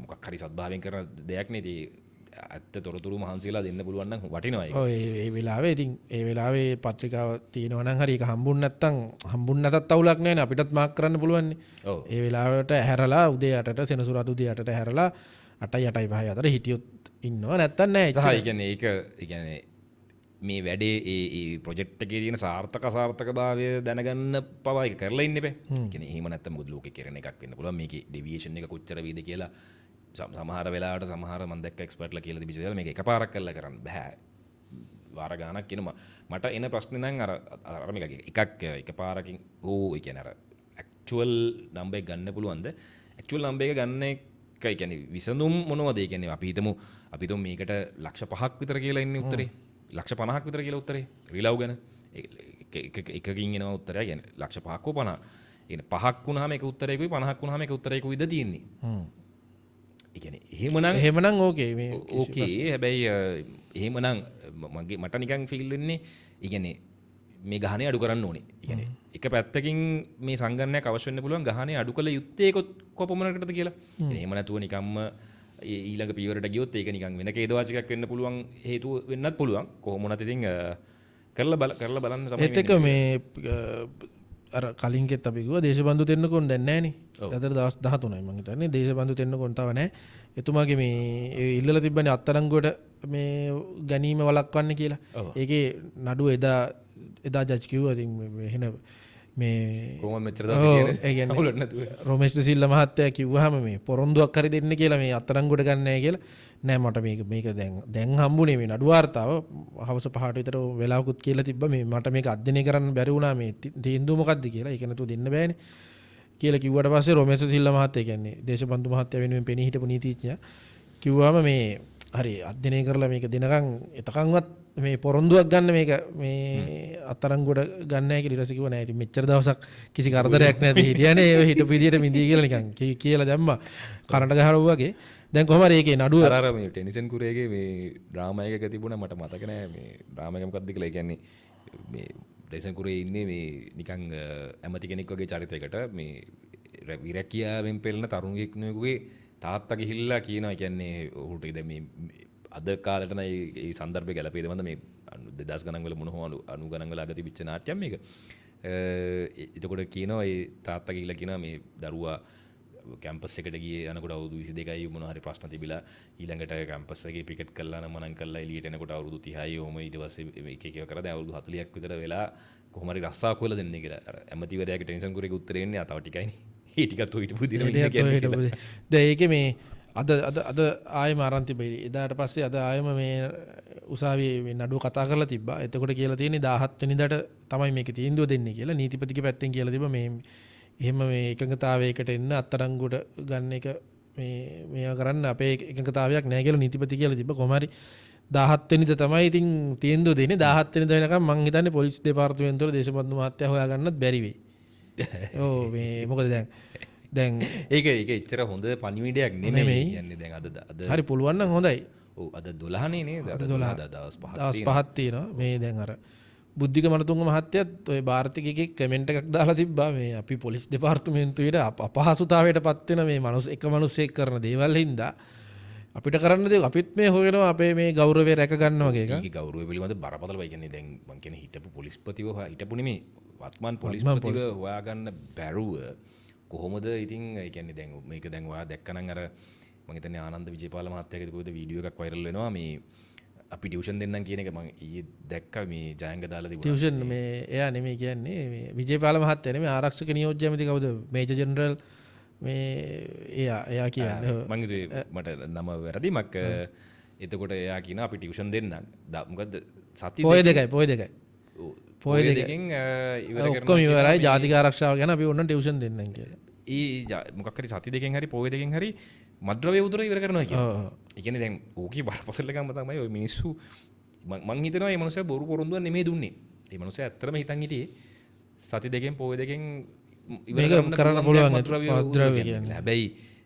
S1: මොකක් හරි සද්භාවයෙන් කරන දෙයක් නේ. ඉතින් ඇත්ත තොරතුරු මහන්සියලා දෙන්න පුළුවන් නම් වටිනවා ඒක.
S2: ඔව් ඒ වෙලාවේ ඉතින් ඒ වෙලාවේ පත්‍රිකාව තියෙනවා නම් හරි ඒක හම්බුන් නැත්තම් හම්බුන් නැතත් අවුලක් නෑනේ, අපිටත් මාක් කරන්න පුළුවන් නේ.
S1: ඔව්
S2: ඒ වෙලාවට ඇහැරලා උදේ 8ට සෙනසුරාදා උදේ 8ට ඇහැරලා 8යි 8යි 5යි අතර හිටියොත් ඉන්නවා නැත්තම් නෑ.
S1: සහ ඒ කියන්නේ ඒක ඒ කියන්නේ මේ වැඩේ ඒ ඒ ප්‍රොජෙක්ට් එකේ තියෙන සාර්ථක අසාර්ථකභාවය දැනගන්න පවා ඒක කරලා ඉන්න එපා. ඒ කියන්නේ එහෙම නැත්තම් මොකද ලෝකේ කෙරෙන එකක් වෙන්න පුළුවන්. මේකේ ඩෙවියේෂන් එක කොච්චර වේද කියලා සමහර වෙලාවට සමහර මම දැක්ක එක්ස්පර්ට්ලා කියලා තිබිච්ච දේවල් මේක එකපාරක් කරලා කරන්න බෑ. වාර ගාණක් කියනවා. මට එන ප්‍රශ්නේ නම් අර අර මේක එකක් එකපාරකින් ඕ ඒ කියන්නේ අර ඇක්චුઅල් නම්බර් එක ගන්න පුළුවන්ද? ඇක්චුઅල් නම්බර් එක ගන්න එක ඒ කියන්නේ විසඳුම් මොනවද? ඒ කියන්නේ අපි හිතමු මේකට ලක්ෂ 5ක් විතර කියලා ඉන්නේ උත්තරේ. ලක්ෂ 50ක් විතර කියලා උත්තරේ. රිලව් ගැන එකකින් එනවා උත්තරය. කියන්නේ ලක්ෂ 5ක් හෝ 50. ඒ කියන්නේ 5ක් වුණාම එක උත්තරයකුයි 50ක් වුණාම එක උත්තරයකුයිද තියෙන්නේ. ඒ කියන්නේ එහෙමනම්
S2: ඕකේ මේ
S1: ඕකේ. හැබැයි එහෙමනම් මගේ මට නිකන් ෆීල් වෙන්නේ ඒ කියන්නේ මේ ගහණය අඩු කරන්න ඕනේ. ඒ කියන්නේ එක පැත්තකින් මේ සංගණනයක් අවශ්‍ය වෙන්න පුළුවන් ගහණය අඩු කළ යුත්තේ කොපමණකටද කියලා. ඒ කියන්නේ එහෙම නැතුව නිකම්ම ඊළඟ පියවරට ගියොත් ඒක නිකන් වෙන ඛේදවාචකයක් වෙන්න පුළුවන්, හේතුව වෙන්නත් පුළුවන්. කොහොම වුණත් ඉතින් කරලා බලන්න තමයි.
S2: ඒත් එක්ක මේ අර කලින් කෙත් අපි කිව්වා දේශබන්දු තෙන්නකෝන් දැන් නෑනේ. අතර දවස් 13යි මං හිතන්නේ. දේශබන්දු තෙන්නකෝන් තව නෑ. එතුමාගේ මේ ඒ ඉල්ලලා තිබ්බනේ අත්අඩංගුවට මේ ගැනීම වළක්වන්න කියලා. ඒකේ නඩුව එදා ජජ් කිව්වා ඉතින් මේ එහෙන මේ
S1: කොහොමද මෙච්චර දවස් හිටියේ?
S2: ඒ කියන්නේ
S1: අවුලක් නැතුව.
S2: රොමේෂ් සිල්ලා මහත්තයා කිව්වහම මේ පොරොන්දුවක් හරි දෙන්න කියලා මේ අත්අඩංගුවට ගන්න නෑ කියලා. නෑ මට මේක දැන් හම්බුනේ මේ නඩු වාර්තාව හවස 5ට විතර වෙලාවකුත් කියලා තිබ්බා. මේ මට මේක අධ්‍යයනය කරන්න බැරි වුණා මේ තීන්දුව මොකද්ද කියලා. ඒක නැතුව දෙන්න බෑනේ කියලා කිව්වට පස්සේ රොමේෂ් සිල්ලා මහත්තයා කියන්නේ දේශබන්දු මහත්තයා වෙනුවෙන් පෙනී හිටපු නීතිඥයා කිව්වම මේ හරි අධ්‍යයනය කරලා මේක දෙනකන් එතකන්වත් මේ පොරොන්දුවක් ගන්න මේක මේ අත්අඩංගුවට ගන්න නැහැ කියලා. ඊට පස්සේ කිව්වා නෑ ඉතින් මෙච්චර දවසක් කිසි කරදරයක් නැති හිටියානේ ඒ හිටපු විදියට මිදී කියලා නිකන් කියලා දැම්මා කරන්ට් ගහනවා වගේ. දැන් කොහොම හරි ඒකේ නඩුව
S1: අර මේ ටෙනිසන් කුරේගේ මේ ඩ්‍රාමා එකක තිබුණා මට මතක නෑ මේ ඩ්‍රාමා එක මොකක්ද කියලා. ඒ කියන්නේ මේ ටෙනිසන් කුරේ ඉන්නේ මේ නිකන් ඇමති කෙනෙක් වගේ චරිතයකට මේ විරැකියාවෙන් පෙළෙන තරුණයෙක්ගේ තාත්තා ගිහිල්ලා කියනවා. ඒ කියන්නේ ඔහුට දැන් මේ අද කාලේට නම් ඒ සන්දර්භය ගැලපෙයිද මන්ද මේ 2000 ගණන් වල මොන හෝ 90 ගණන් වල අග තිබිච්ච නාට්‍යයක් මේක. එතකොට කියනවා ඒ තාත්තා ගිහිල්ලා කියනවා මේ දරුවා කැම්පස් එකට ගියේ යනකොට අවුරුදු 22යි මොන හරි ප්‍රශ්න තිබිලා ඊළඟට කැම්පස් එකේ පිකට් කළා නම් මනම් කළා එළියට එනකොට අවුරුදු 30යි ඔහොම ඊට පස්සේ මේක එක කරා දැන් අවුරුදු 40ක් විතර වෙලා කොහොම හරි රස්සාවක් හොයලා දෙන්නේ කියලා. අර ඇමතිවරයාගේ ටෙන්ෂන් කුරේක උත්තරේ එන්නේ ආ තව ටිකයිනේ. ඒ ටිකත් ඔය හිටපු විදිහටම ඉන්න කියන්නේ.
S2: දැන් ඒකේ මේ අද අද අද ආයෙම අරන් තිබෙයි. එදාට පස්සේ අද ආයෙම මේ උසාවියේ මේ නඩුව කතා කරලා තිබ්බා. එතකොට කියලා තියෙන්නේ 17 වෙනිදාට තමයි මේකේ තීන්දුව දෙන්නේ කියලා. නීතිපතිගේ පැත්තෙන් කියලා තිබ්බා මේ එහෙම මේ එකඟතාවයකට එන්න අත්අඩංගුවට ගන්න එක මේ මේවා කරන්න අපේ එකඟතාවයක් නෑ කියලා නීතිපති කියලා තිබ්බා. කොහොම හරි 17 වෙනිදා තමයි ඉතින් තීන්දුව දෙන්නේ. 17 වෙනිදා වෙනකම් මං හිතන්නේ පොලිස් දෙපාර්තමේන්තුවල දේශබන්දු මහත්තයා හොයාගන්නත් බැරි වෙයි. ඔව් මේ මොකද දැන්
S1: ඒක ඒක එච්චර හොඳ පණිවිඩයක් නෙමෙයි කියන්නේ. දැන් අද අද
S2: හරි පුළුවන් නම් හොඳයි.
S1: ඔව් අද 12 නේ නේද? අද 12 දවස් පහක්
S2: තියෙනවා. දවස් පහක් තියෙනවා. මේ දැන් අර බුද්ධික මනතුංග මහත්තයත් ඔය භාරතික එකේ කමෙන්ට් එකක් දාලා තිබ්බා මේ අපි පොලිස් දෙපාර්තමේන්තුවේට අපහසුතාවයට පත් වෙන මේ එක මිනිස්සෙක් කරන දේවල් හින්දා අපිට කරන්න දේ අපිත් මේ හොයනවා අපේ මේ ගෞරවය රැක ගන්න වගේ එකක්.
S1: ඒකේ ගෞරවය පිළිබඳ බරපතල ඒ කියන්නේ දැන් මං කියන්නේ හිටපු පොලිස්පතිව හිටපු නෙමෙයි වත්මන් පොලිස්පතිව හොයාගන්න බැරුව කොහොමද ඉතින් ඒ කියන්නේ දැන් මේක දැන් ඔයා දැක්කනම් අර මං හිතන්නේ ආනන්ද විජේපාල මහත්තයාගේ කොහෙද වීඩියෝ එකක් වෛරල් වෙනවා මේ අපි ටියුෂන් දෙන්නම් කියන එක මං ඊයේ දැක්කා මේ ජයංග දාලා තිබුණා.
S2: ටියුෂන් මේ එයා නෙමෙයි කියන්නේ මේ විජේපාල මහත්තයා නෙමෙයි ආරක්ෂක නියෝජ්‍ය ඇමති කවුද මේජර් ජෙනරල් මේ එයා කියන්නේ
S1: මං හිතුවේ මට නම වැරදි මක්. එතකොට එයා කියනවා අපි ටියුෂන් දෙන්නම්. මොකද්ද සති
S2: පොය දෙකයි පොය දෙකෙන්
S1: ඉවර කරනවා
S2: ඔක්කොම ඉවරයි. ජාතික ආරක්ෂාව ගැන අපි ඕනනම් ටියුෂන් දෙන්නම් කියලා.
S1: ඒ මොකක් හරි සති දෙකෙන් හරි පොය දෙකෙන් හරි මද්ද්‍රව්‍ය උදුර ඉවර කරනවා කියලා. ඒ කියන්නේ දැන් ඕකේ බරපතලකම තමයි ඔය මිනිස්සු මං හිතනවා මේ මනුස්සයා බොරු පොරොන්දුවක් නෙමෙයි දුන්නේ. මේ මනුස්සයා ඇත්තටම හිතන් හිටියේ සති දෙකෙන් පොය දෙකෙන් ඉවර කරන්න
S2: පුළුවන් මද්ද්‍රව්‍ය කියන්නේ.
S1: හැබැයි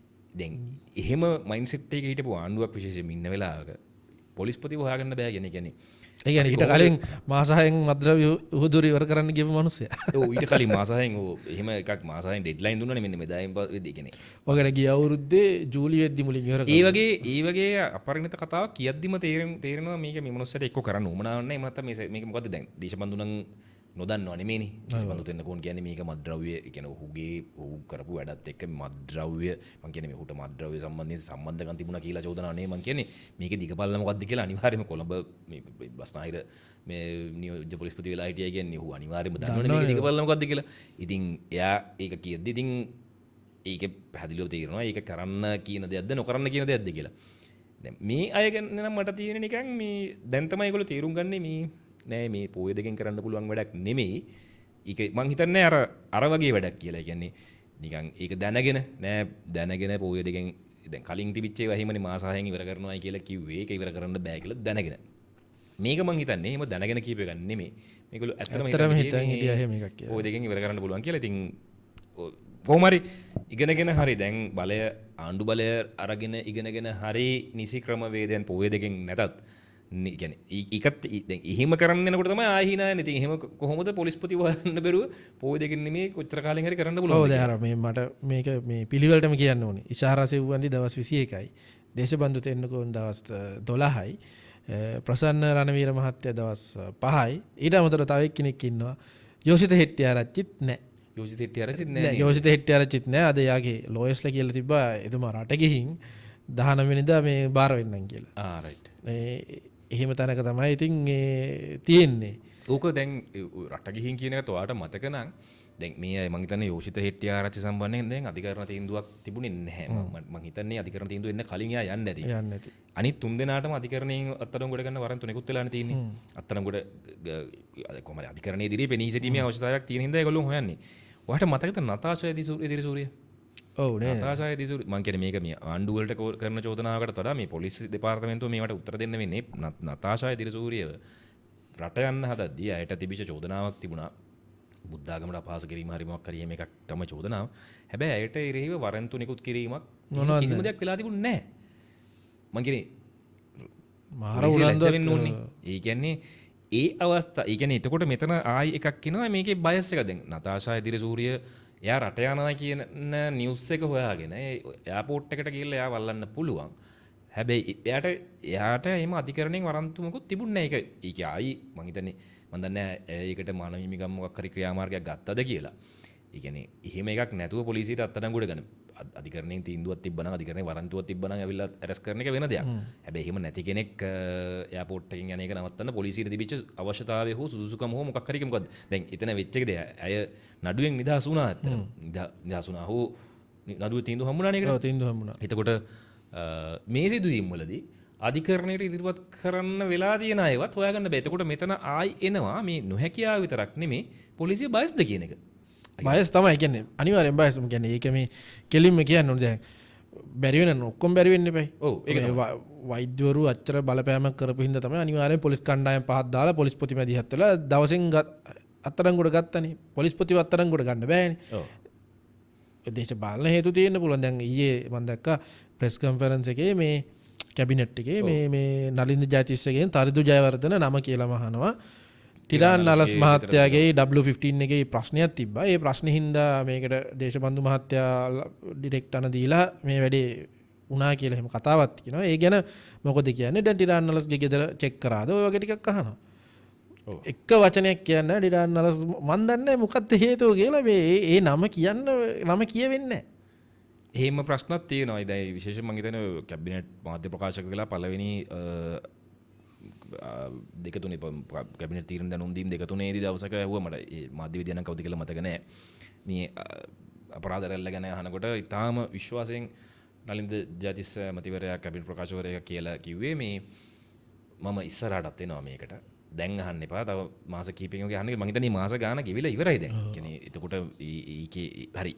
S1: දැන් එහෙම මයින්ඩ්සෙට් එකක හිටපු ආණ්ඩුවක් විශේෂයෙන්ම ඉන්න වෙලාවක පොලිස්පතිව හොයාගන්න බෑ කියන්නේ.
S2: ඒ කියන්නේ ඊට කලින් මාස හයෙන් මද්ද්‍රව්‍ය උහුදුර ඉවර කරන්න ගියපු මිනිස්සයා.
S1: ඔව් ඊට කලින් මාස හයෙන් ඔව් එහෙම එකක් මාස හයෙන් ඩෙඩ්ලයින් දුන්නානේ මෙන්න මෙදායින් පස්සේ. ඒ කියන්නේ
S2: ඔය ගිය අවුරුද්දේ ජූලි වෙද්දි මුලින් ඉවර කරා.
S1: ඒ වගේ අපරිණත කතාවක් කියද්දිම තේරෙනවා මේක මේ මිනිස්සුන්ට එක්ක කරන්න උවමනාවක් නැහැ. එහෙම නැත්නම් මේක මොකද්ද දැන් දේශබන්දු නම් නොදන්නව නෙමෙයිනේ. දේශබන්දු තෙන්නකෝන් කියන්නේ මේක මද්ද්‍රව්‍ය ඒ කියන්නේ ඔහු කරපු වැඩත් එක්ක මද්ද්‍රව්‍ය මං කියන්නේ මේ ඔහුට මද්ද්‍රව්‍ය සම්බන්ධයෙන් සම්බන්ධකම් තිබුණා කියලා චෝදනාවක් නෙමෙයි. මං කියන්නේ මේකේ දිගපල්ල මොකද්ද කියලා අනිවාර්යයෙන්ම කොළඹ මේ බස්නාහිර මේ නියෝජ්‍ය පොලිස්පති වෙලා හිටියා කියන්නේ ඔහු අනිවාර්යයෙන්ම දන්නවනේ මේකේ දිගපල්ල මොකද්ද කියලා. ඉතින් එයා ඒක කියද්දි ඉතින් ඒක පැහැදිලිව තේරෙනවා ඒක කරන්න කියන දෙයක්ද නොකරන්න කියන දෙයක්ද කියලා. දැන් මේ අය ගැන නම් මට තියෙන නිකන් මේ දැන් තමයි ඒගොල්ලෝ තේරුම් ගන්නේ මේ නෑ මේ පොය දෙකෙන් කරන්න පුළුවන් වැඩක් නෙමෙයි. ඒක මං හිතන්නේ අර වගේ වැඩක් කියලා. ඒ කියන්නේ නිකන් ඒක දැනගෙන නෑ දැනගෙන පොය දෙකෙන් දැන් කලින් තිබිච්ච ඒවා එහෙමනේ මාස හයෙන් ඉවර කරනවායි කියලා කිව්වේ. ඒක ඉවර කරන්න බෑ කියලා දැනගෙන. මේක මං හිතන්නේ එහෙම දැනගෙන කියපු එකක් නෙමෙයි. මේගොල්ලෝ ඇත්තටම
S2: හිතන් හිටියා එහෙම එකක් කියලා.
S1: පොය දෙකෙන් ඉවර කරන්න පුළුවන් කියලා. ඉතින් කොහොම හරි ඉගෙනගෙන හරි දැන් බලය ආණ්ඩු බලය අරගෙන ඉගෙනගෙන හරි නිසි ක්‍රම වේදයන් පොය දෙකෙන් නැතත් කියන්නේ ඒකත් දැන් එහෙම කරන්න යනකොට තමයි ආයෙ hina යන්නේ. ඉතින් එහෙම කොහොමද පොලිස්පතිව හොයන්න බැරුව පොය දෙකෙන් නෙමෙයි කොච්චර කාලෙන් හරි කරන්න පුළුවන්.
S2: ඔව් දැන් අර මේ මට මේක මේ පිළිවෙලටම කියන්න ඕනේ. ඉෂාරා සෙව්වන්දි දවස් 21යි. දේශබන්දු තෙන්නකෝන් දවස් 12යි. ප්‍රසන්න රණවීර මහත්තයා දවස් 5යි. ඊට අමතරව තව එක්කෙනෙක් ඉන්නවා. යෝසිත හෙට්ටිආරච්චිත් නෑ.
S1: යෝසිත හෙට්ටිආරච්චිත් නෑ.
S2: යෝසිත හෙට්ටිආරච්චිත් නෑ. අද යාගේ ලෝයස්ලා කියලා තිබ්බා එතුමා රට ගිහින් 19 වෙනිදා මේ බාර වෙන්නම් කියලා.
S1: ආ රයිට්.
S2: එහෙම තැනක තමයි ඉතින් ඒ තියෙන්නේ.
S1: ඕක දැන් රට ගිහින් කියන එකත් ඔයාට මතක නම් දැන් මේ අය මං හිතන්නේ යෝෂිත හෙට්ටිආරච්චි සම්බන්ධයෙන් දැන් අධිකරණ තීන්දුවක් තිබුණේ නැහැ. මං හිතන්නේ අධිකරණ තීන්දුව එන්න කලින් එයා යන්න ඇති.
S2: යන්න ඇති.
S1: අනිත් තුන් දෙනාටම අධිකරණයෙන් අත්අඩංගුවට ගන්න වරන්තු නිකුත් වෙලානේ තියෙන්නේ. අත්අඩංගුවට කොහොම හරි අධිකරණයේ ඉදිරියේ පෙනී සිටීමේ අවශ්‍යතාවයක් තියෙන හින්දා ඒගොල්ලෝ හොයන්නේ. ඔයාට මතකද නතාෂා එදිරිසූරිය?
S2: ඔව් නේ.
S1: නතාෂා එදිරිසූරිය මං කියන්නේ මේක මේ ආණ්ඩුව වලට කරන චෝදනාවකට වඩා මේ පොලිස් දෙපාර්තමේන්තුව මේවට උත්තර දෙන්න වෙන්නේ. නතාෂා එදිරිසූරියව රට යන්න හදද්දී ඇයට තිබිච්ච චෝදනාවක් තිබුණා. බුද්ධාගමට අපහාස කිරීම හරි මොකක් හරි එහෙම එකක් තමයි චෝදනාව. හැබැයි ඇයට එරෙහිව වරන්තු නිකුත් කිරීමක් කිසිම දෙයක් වෙලා තිබුණේ නැහැ. මං කියන්නේ
S2: මාර උනන්දුවක්
S1: වෙන්න ඕනේ. ඒ කියන්නේ ඒ අවස්ථා, ඒ කියන්නේ එතකොට මෙතන ආයි එකක් එනවා මේකේ බයස් එක. දැන් නතාෂා එදිරිසූරිය එයා රට යනවා කියන නිවුස් එක හොයාගෙන ඒ එයාපෝට් එකට ගිහිල්ලා එයා වල්ලන්න පුළුවන්. හැබැයි එයාට එහෙම අධිකරණයෙන් වරන්තු මොකුත් තිබුණේ නැහැ. ඒක ආයි මං හිතන්නේ මං දන්නේ නැහැ ඒකට මානව හිමිකම් මොකක් හරි ක්‍රියාමාර්ගයක් ගත්තද කියලා. ඒ කියන්නේ එහෙම එකක් නැතුව පොලිසියට අත්අඩංගුවට ගන්න. අධිකරණයෙන් තීන්දුවක් තිබ්බනම් අධිකරණයේ වරන්තුවක් තිබ්බනම් ඇවිල්ලා ඇරෙස්ට් කරන එක වෙන දෙයක්. හැබැයි එහෙම නැති කෙනෙක් එයාපෝට් එකකින් යන එක නවත්තන්න පොලිසියට තිබිච්ච අවශ්‍යතාවය හෝ සුදුසුකම හෝ මොකක් හරි එක මොකද්ද? දැන් එතන වෙච්ච එක දෙය ඇය නඩුවෙන් නිදහස් වුණා ඇත්තටම. නිදහස් වුණා හෝ නඩුවේ තීන්දුව හම්බුණානේ ඒකට.
S2: ඔව් තීන්දුව හම්බුණා.
S1: එතකොට මේ සිදුවීම් වලදී අධිකරණයට ඉදිරිපත් කරන්න වෙලා තියෙන අයවත් හොයාගන්න බෑ. එතකොට මෙතන ආයි එනවා මේ නොහැකියාව විතරක් නෙමේ පොලිසිය බයස්ද කියන එක.
S2: බයස් තමයි කියන්නේ අනිවාර්යෙන් බයස්. මම කියන්නේ ඒක මේ කෙලින්ම කියන්න ඕනේ. දැන් බැරි වෙන ඔක්කොම බැරි වෙන්න එපයි.
S1: ඔව් ඒක තමයි.
S2: වෛද්‍යවරු අච්චර බලපෑමක් කරපු හින්දා තමයි අනිවාර්යෙන් පොලිස් කණ්ඩායම් පහක් දාලා පොලිස් පොති මැදිහත් වෙලා දවසෙන් අත්අඩංගුවට ගත්තනේ. පොලිස් පොතිව අත්අඩංගුවට ගන්න බෑනේ.
S1: ඔව්.
S2: දේශපාලන හේතු තියෙන්න පුළුවන්. දැන් ඊයේ මම දැක්කා ප්‍රෙස් කොන්ෆරන්ස් එකේ මේ කැබිනට් එකේ මේ මේ නලින්ද ජයතිස්සගෙන් තරිදු ජයවර්ධන නම කියලාම අහනවා. තිරාන් නලස් මහත්තයාගේ W15 එකේ ප්‍රශ්නයක් තිබ්බා. ඒ ප්‍රශ්නේ හින්දා මේකට දේශබන්දු මහත්තයා ඩිරෙක්ට් අන දීලා මේ වැඩේ වුණා කියලා එහෙම කතාවක් තියෙනවා. ඒ ගැන මොකද කියන්නේ? දැන් ටිරාන් නලස්ගේ ගෙදර චෙක් කරාද? ඔය වගේ ටිකක් අහනවා. එක වචනයක් කියන්න ටිරාන් නලස් මන් දන්නේ නැහැ මොකද්ද හේතුව කියලා. මේ ඒ නම කියන්න නම කියවෙන්නේ නැහැ.
S1: එහෙම ප්‍රශ්නක් තියෙනවා. දැන් විශේෂයෙන් මං හිතන්නේ කැබිනට් මාධ්‍ය ප්‍රකාශක කියලා පළවෙනි දෙක තුනේ කැබිනට් තීරණ දැනුම් දීම දෙක තුනේදී දවසක ඇහුවා මට. ඒ මාධ්‍ය විද්‍යා නම් කවුද කියලා මතක නෑ. මේ අපරාධ රැල්ල ගැන අහනකොට ඉතාම විශ්වාසයෙන් නලින්ද ජයතිස්ස මැතිවරයා කැබිනට් ප්‍රකාශකවරයා කියලා කිව්වේ මේ මම ඉස්සරහටත් එනවා මේකට. දැන් අහන්න එපා. තව මාස කිහිපයකින් වගේ අහන්න කියලා. මං හිතන්නේ මාස ගාන ගෙවිලා ඉවරයි දැන්. කියන්නේ එතකොට ඒකේ හරි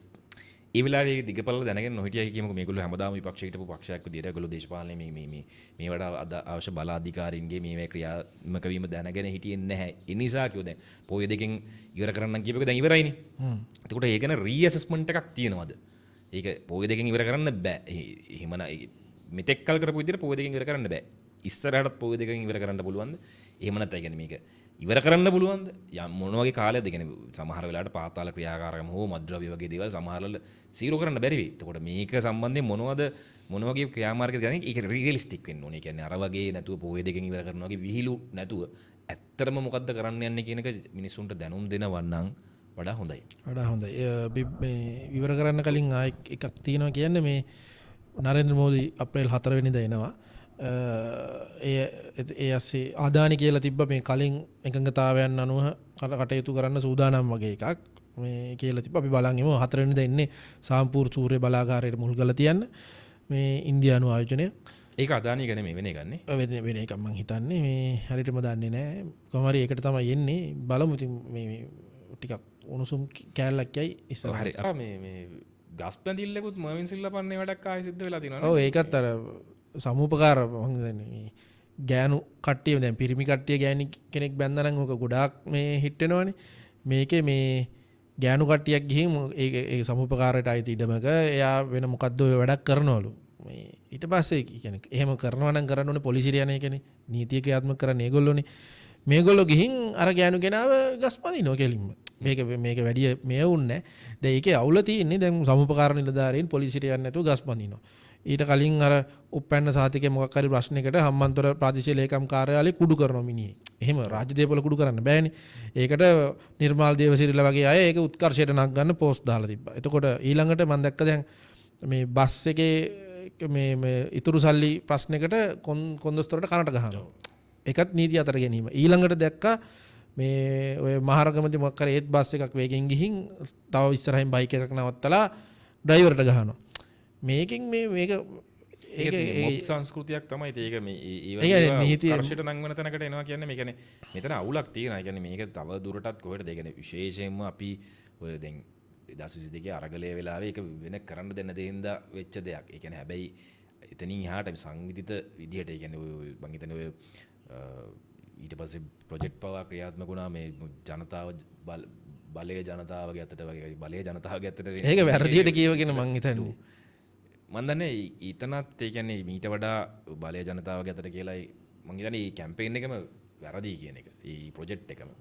S1: ඒ වෙලාවේ දිගපළල දැනගෙන නොහිටියයි කියමුකෝ. මේගොල්ලෝ හැමදාම විපක්ෂ හිටපු පක්ෂයක් විදියට ඒගොල්ලෝ දේශපාලනයේ මේ මේ මේ මේවට අවශ්‍ය බල අධිකාරීන්ගේ මේවා ක්‍රියාත්මක වීම දැනගෙන හිටියේ නැහැ. ඒ නිසා කිව්ව දැන් පොය දෙකෙන් ඉවර කරන්නම් කියපු එක දැන් ඉවරයිනේ. එතකොට ඒ ගැන රීඇසස්මන්ට් එකක් තියෙනවද? ඒක පොය දෙකෙන් ඉවර කරන්න බෑ. එහෙම මෙතෙක් කල් කරපු විදියට පොය දෙකෙන් ඉවර කරන්න බෑ. ඉස්සරහටත් පොය දෙකෙන් ඉවර කරන්න පුළුවන්ද? එහෙම නැත්නම් ඒ කියන්නේ මේක ඉවර කරන්න පුළුවන්ද? යම් මොන වගේ කාලයක්ද? ඒ කියන්නේ සමහර වෙලාවට පාතාල ක්‍රියාකාරකම් හෝ මද්ද්‍රව්‍ය වගේ දේවල් සමහර වෙලාවට සීරෝ කරන්න බැරි වෙයි. එතකොට මේක සම්බන්ධයෙන් මොනවද මොන වගේ ක්‍රියාමාර්ගද ගන්නේ? ඒක රියලිස්ටික් වෙන්න ඕනේ. ඒ කියන්නේ අර වගේ නැතුව පොය දෙකෙන් ඉවර කරනවා වගේ විහිළු නැතුව ඇත්තටම මොකද්ද කරන්න යන්නේ කියන එක මිනිස්සුන්ට දැනුම් දෙනවා නම් වඩා හොඳයි.
S2: වඩා හොඳයි. මේ ඉවර කරන්න කලින් ආයෙ එකක් තියෙනවා කියන්නේ මේ නරේන්ද්‍ර මෝදි අප්‍රේල් 4 වෙනිදා එනවා. ඒ ඇස්සේ ආදානි කියලා තිබ්බ මේ කලින් එකඟතාවයන් අනුව කටයුතු කරන්න සූදානම් වගේ එකක් මේ කියලා තිබ්බ. අපි බලන් ඉමු 4 වෙනිදා එන්නේ සාම්පූර් සූර්ය බලාගාරයට මුල් කරලා තියන්න මේ ඉන්දියානු ආයෝජනය.
S1: ඒක අදානි එක නෙමෙයි වෙන එකක් නේ.
S2: වෙන එකක් මං හිතන්නේ. මේ හරියටම දන්නේ නෑ. කොහොම හරි ඒකට තමයි එන්නේ. බලමු ඉතින් මේ ටිකක් උණුසුම් කෑල්ලක් යයි ඉස්සරහට.
S1: හරි. අර මේ මේ ගස් පැඳිල්ලකුත් මර්වින් සිල්ලා පන්නේ වැඩක් ආයෙ සිද්ධ වෙලා තියෙනවා නේ.
S2: ඔව් ඒකත් අර සමුපකාර මං හිතන්නේ මේ ගෑනු කට්ටිය දැන් පිරිමි කට්ටිය ගෑණි කෙනෙක් බැන්දා නම් ඕක ගොඩාක් මේ හිට වෙනවනේ. මේකේ මේ ගෑනු කට්ටියක් ගිහින් ඒ ඒ සමුපකාරයට අයිති ඉඩමක එයා වෙන මොකද්ද ඔය වැඩක් කරනවලු. මේ ඊට පස්සේ කියන්නේ එහෙම කරනවා නම් කරන්න ඕනේ පොලිසියට යන එකනේ. නීතිය ක්‍රියාත්මක කරන්නේ ඒගොල්ලෝනේ. මේගොල්ලෝ ගිහින් අර ගෑනු කෙනාව ගස් පදිනවා කෙලින්ම. මේක මේක වැඩි මේ වුන්නේ නැහැ. දැන් ඒකේ අවුල තියෙන්නේ දැන් සමුපකාර නිලධාරීන් පොලිසියට යන්නේ නැතුව ගස් පදිනවා. ඊට කලින් අර උප්පැන්න සහතිකේ මොකක් හරි ප්‍රශ්නයකට හම්බන්තොට ප්‍රාදේශීය ලේකම් කාර්යාලේ කුඩු කරනවා මිනිහේ. එහෙම රාජ්‍ය දේපොළ කුඩු කරන්න බෑනේ. ඒකට නිර්මාල් දේවසිරිලා වගේ අය ඒක උත්කර්ෂයට නක් ගන්න පෝස්ට් දාලා තිබ්බා. එතකොට ඊළඟට මම දැක්ක දැන් මේ බස් එකේ මේ මේ ඉතුරු සල්ලි ප්‍රශ්නයකට කොන්දොස්තරට කනට ගහනවා. ඒකත් නීති අතර ගැනීම. ඊළඟට දැක්කා මේ ඔය මහරගමදී මොකක් හරි ඒත් බස් එකක් වේගෙන් ගිහින් තව ඉස්සරහින් බයික් එකක් නවත්තලා ඩ්‍රයිවර්ට ගහනවා. මේකෙන් මේ මේක
S1: ඒක මොබ් සංස්කෘතියක් තමයි. ඒක මේ ඒ වගේ කර්ෂයට නංවන තැනකට එනවා කියන්නේ මේ කියන්නේ මෙතන අවුලක් තියෙනවා. ඒ කියන්නේ මේක තව දුරටත් කොහෙටද? ඒ කියන්නේ විශේෂයෙන්ම අපි ඔය දැන් 2022 අරගලයේ වෙලාවේ ඒක වෙන කරන්න දෙන්න දෙහින්දා වෙච්ච දෙයක්. ඒ කියන්නේ හැබැයි එතනින් එහාට සංවිධිත විදිහට ඒ කියන්නේ ඔය මං හිතන්නේ ඔය ඊට පස්සේ ප්‍රොජෙක්ට් පවා ක්‍රියාත්මක වුණා මේ ජනතාව බලය ජනතාවගේ අතට වගේ බලය ජනතාවගේ අතට
S2: ඒක වැරදියට කියවගෙන මං හිතන්නේ
S1: මං දන්නේ ඊතනත් ඒ කියන්නේ මීට වඩා බලය ජනතාවගේ අතට කියලායි මං හිතන්නේ මේ කැම්පේන් එකම වැරදි කියන එක. මේ ප්‍රොජෙක්ට් එකම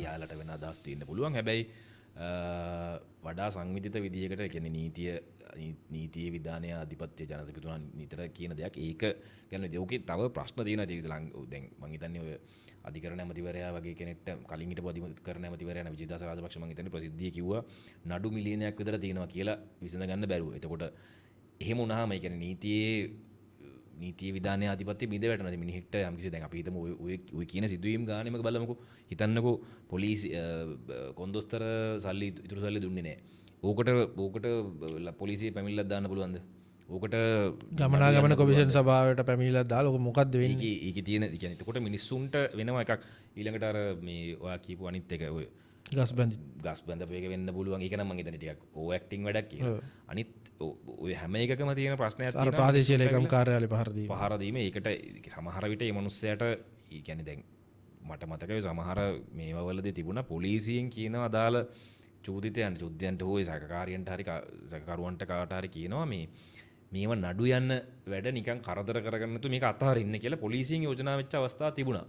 S1: යාලට වෙන අදහස් තියෙන්න පුළුවන්. හැබැයි වඩා සංවිධිත විදිහකට ඒ කියන්නේ නීතියේ විධානය ආධිපත්‍ය ජනාධිපතිතුමා නිතර කියන දෙයක්. ඒක ගැන ඕකේ තව ප්‍රශ්න තියෙනවා. ඒක දැන් මං හිතන්නේ ඔය අධිකරණ ඇමතිවරයා වගේ කෙනෙක්ට කලින් හිටපු අධිකරණ ඇමතිවරයා න විජේදාස රාජපක්ෂ මං හිතන්නේ ප්‍රසිද්ධියේ කිව්වා නඩු මිලියනයක් විතර තියෙනවා කියලා විසඳ ගන්න බැරුව. එතකොට එහෙම වුණාම ඒ කියන්නේ නීතියේ විධානය ආධිපත්‍ය බිඳ වැටෙනවා. ඉතින් මිනිහෙක්ට යම්කිසි දැන් අපි හිතමු ඔය කියන සිදුවීම් ගානෙම බලමුකෝ. හිතන්නකෝ පොලිසි කොන්දොස්තර සල්ලි ඉතුරු සල්ලි දුන්නේ නැහැ. ඕකට පොලිසිය පැමිණිල්ලක් දාන්න පුළුවන්ද? ඕකට
S2: ගමනාගමන කොමිෂන් සභාවට පැමිණිල්ලක් දාලා ඕක මොකද්ද වෙන්නේ?
S1: ඒකේ තියෙන ඒ කියන්නේ එතකොට මිනිස්සුන්ට වෙනවා එකක්. ඊළඟට අර මේ ඔයා කියපු අනිත් එක ඔය ගස් බැඳපු එක වෙන්න පුළුවන්. ඒක නම් මං හිතන්නේ ටිකක් ඕවර් ඇක්ටිං වැඩක් කියලා. අනිත් ඔය හැම එකකම තියෙන ප්‍රශ්නයක්
S2: තියෙනවා. අර ප්‍රාදේශීය ලේකම් කාර්යාලේ පහර
S1: දීම. ඒකට සමහර විට මේ මිනිස්සයාට ඒ කියන්නේ දැන් මට මතකයි සමහර මේවා වලදී තිබුණා පොලිසියෙන් කියනවා අදාළ චූදිතයන්ට හෝ ඒ සැකකාරියන්ට හරි සැකකරුවන්ට කාට හරි කියනවා මේව නඩු යන්න වැඩ නිකන් කරදර කරගන්න නැතුව මේක අතහරින්න කියලා පොලිසියෙන් යෝජනා වෙච්ච අවස්ථා තිබුණා.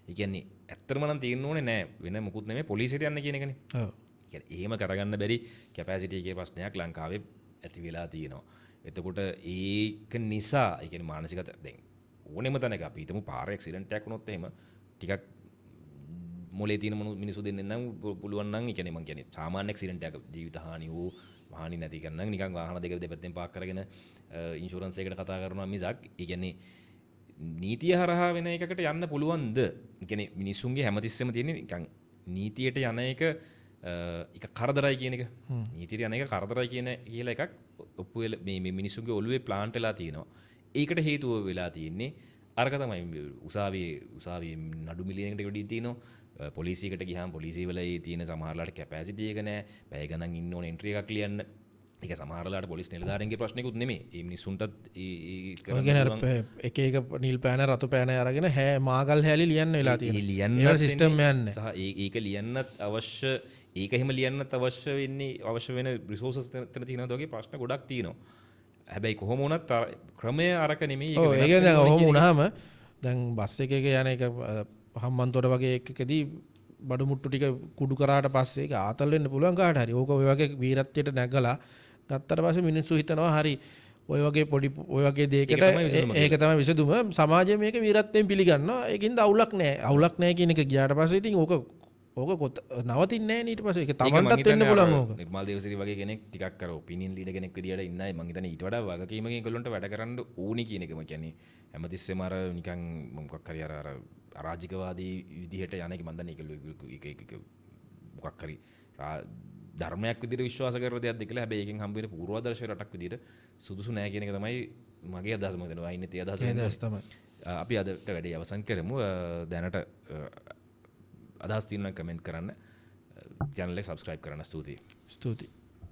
S1: ඒ කියන්නේ ඇත්තටම නම් තීරණ ඕනේ නෑ වෙන මොකුත් නෙමෙයි පොලිසියට යන්න කියන එකනේ.
S2: ඔව්.
S1: ඒ කියන්නේ එහෙම කරගන්න බැරි කැපැසිටි එකේ ප්‍රශ්නයක් ලංකාවේ ඇති වෙලා තියෙනවා. එතකොට ඒක නිසා ඒ කියන්නේ මානසික දැන් ඕනෙම තැනක අපි හිතමු පාරේ ඇක්සිඩන්ට් එකක් වුණොත් එහෙම ටිකක් මොලේ තියෙන මිනිස්සු දෙන්නේ නම් පුළුවන් නම් ඒ කියන්නේ මං කියන්නේ සාමාන්‍ය ඇක්සිඩන්ට් එකක් ජීවිත හානි වූ හානි නැති කරන නිකන් වාහන දෙක දෙපැත්තෙන් පාක් කරගෙන ඉන්ෂුරන්ස් එකකට කතා කරනවා මිසක් ඒ කියන්නේ නීතිය හරහා වෙන එකකට යන්න පුළුවන්ද? ඒ කියන්නේ මිනිස්සුන්ගේ හැමතිස්සෙම තියෙන නිකන් නීතියට යන එක එක කරදරයි කියන එක. නීතියට යන එක කරදරයි කියන කියලා එකක් ඔප්පු වෙලා මේ මිනිස්සුන්ගේ ඔළුවේ ප්ලාන්ට් වෙලා තියෙනවා. ඒකට හේතුව වෙලා තියෙන්නේ අරක තමයි උසාවියේ නඩු මිලියනකට වැඩි තියෙනවා. පොලිසියකට ගියාම පොලිසිය වල ඒ තියෙන සමහරලාට කැපැසිටි එක නෑ. පැය ගණන් ඉන්න ඕන එන්ට්‍රි එකක් ලියන්න. ඒක සමහරලාට පොලිස් නිලධාරීන්ගේ ප්‍රශ්නයකුත් නෙමෙයි. ඒ මිනිස්සුන්ටත් ඒ
S2: කරන්න පුළුවන්. එක එක නිල් පෑන රතු පෑන අරගෙන මාගල් හැලි ලියන්න වෙලා තියෙනවා.
S1: ලියන්න
S2: ඒ සිස්ටම් යන්නේ.
S1: සහ ඒක ලියන්නත් අවශ්‍ය ඒක එහෙම ලියන්නත් අවශ්‍ය වෙන්නේ අවශ්‍ය වෙන රිසෝසස් එතන තියෙනවද වගේ ප්‍රශ්න ගොඩක් තියෙනවා. හැබැයි කොහොම වුණත් ක්‍රමය අරක නෙමෙයි.
S2: ඒක වෙනස්. ඒක දැන් ඔහොම වුණාම දැන් බස් එකක යන එක හම්බන්තොට වගේ එකකදී බඩු මුට්ටු ටික කුඩු කරාට පස්සේ ඒක ආතල් වෙන්න පුළුවන් කාට හරි. ඕක ඔය වගේ වීරත්වයට නැගලා ගත්තට පස්සේ මිනිස්සු හිතනවා හරි ඔය වගේ පොඩි ඔය වගේ දෙයකට ඒක තමයි විසඳුම. සමාජය මේක වීරත්වයෙන් පිළිගන්නවා. ඒකින්ද අවුලක් නෑ. අවුලක් නෑ කියන එක ගියාට පස්සේ ඉතින් ඕක නවතින්නේ නෑ නේ ඊට පස්සේ. ඒක තමන්ටත් වෙන්න පුළුවන් ඕක.
S1: නිර්මල් දේවසිරි වගේ කෙනෙක් ටිකක් අර ඔපිනියන් ලීඩර් කෙනෙක් විදියට ඉන්න අය මං හිතන්නේ ඊට වඩා වගකීමකින් ඒගොල්ලන්ට වැඩ කරන්න ඕනි කියන එකම. කියන්නේ හැමතිස්සෙම අර නිකන් මොකක් හරි අර අර අරාජිකවාදී විදිහට යන එක මං දන්නේ ඒක ඒක මොකක් හරි ධර්මයක් විදිහට විශ්වාස කරන දෙයක්ද කියලා. හැබැයි ඒකෙන් හම්බ වෙන පූර්වාදර්ශ රටක් විදිහට සුදුසු නෑ කියන එක තමයි මගේ අදහස. මං හිතනවා ඉන්නේ ඒ අදහස
S2: තමයි.
S1: අපි අදට වැඩේ අවසන් කරමු. දැනට අදහස් තියෙනවා නම් කමෙන්ට් කරන්න. චැනල් එක සබ්ස්ක්‍රයිබ් කරන්න. ස්තුතියි.
S2: ස්තුතියි.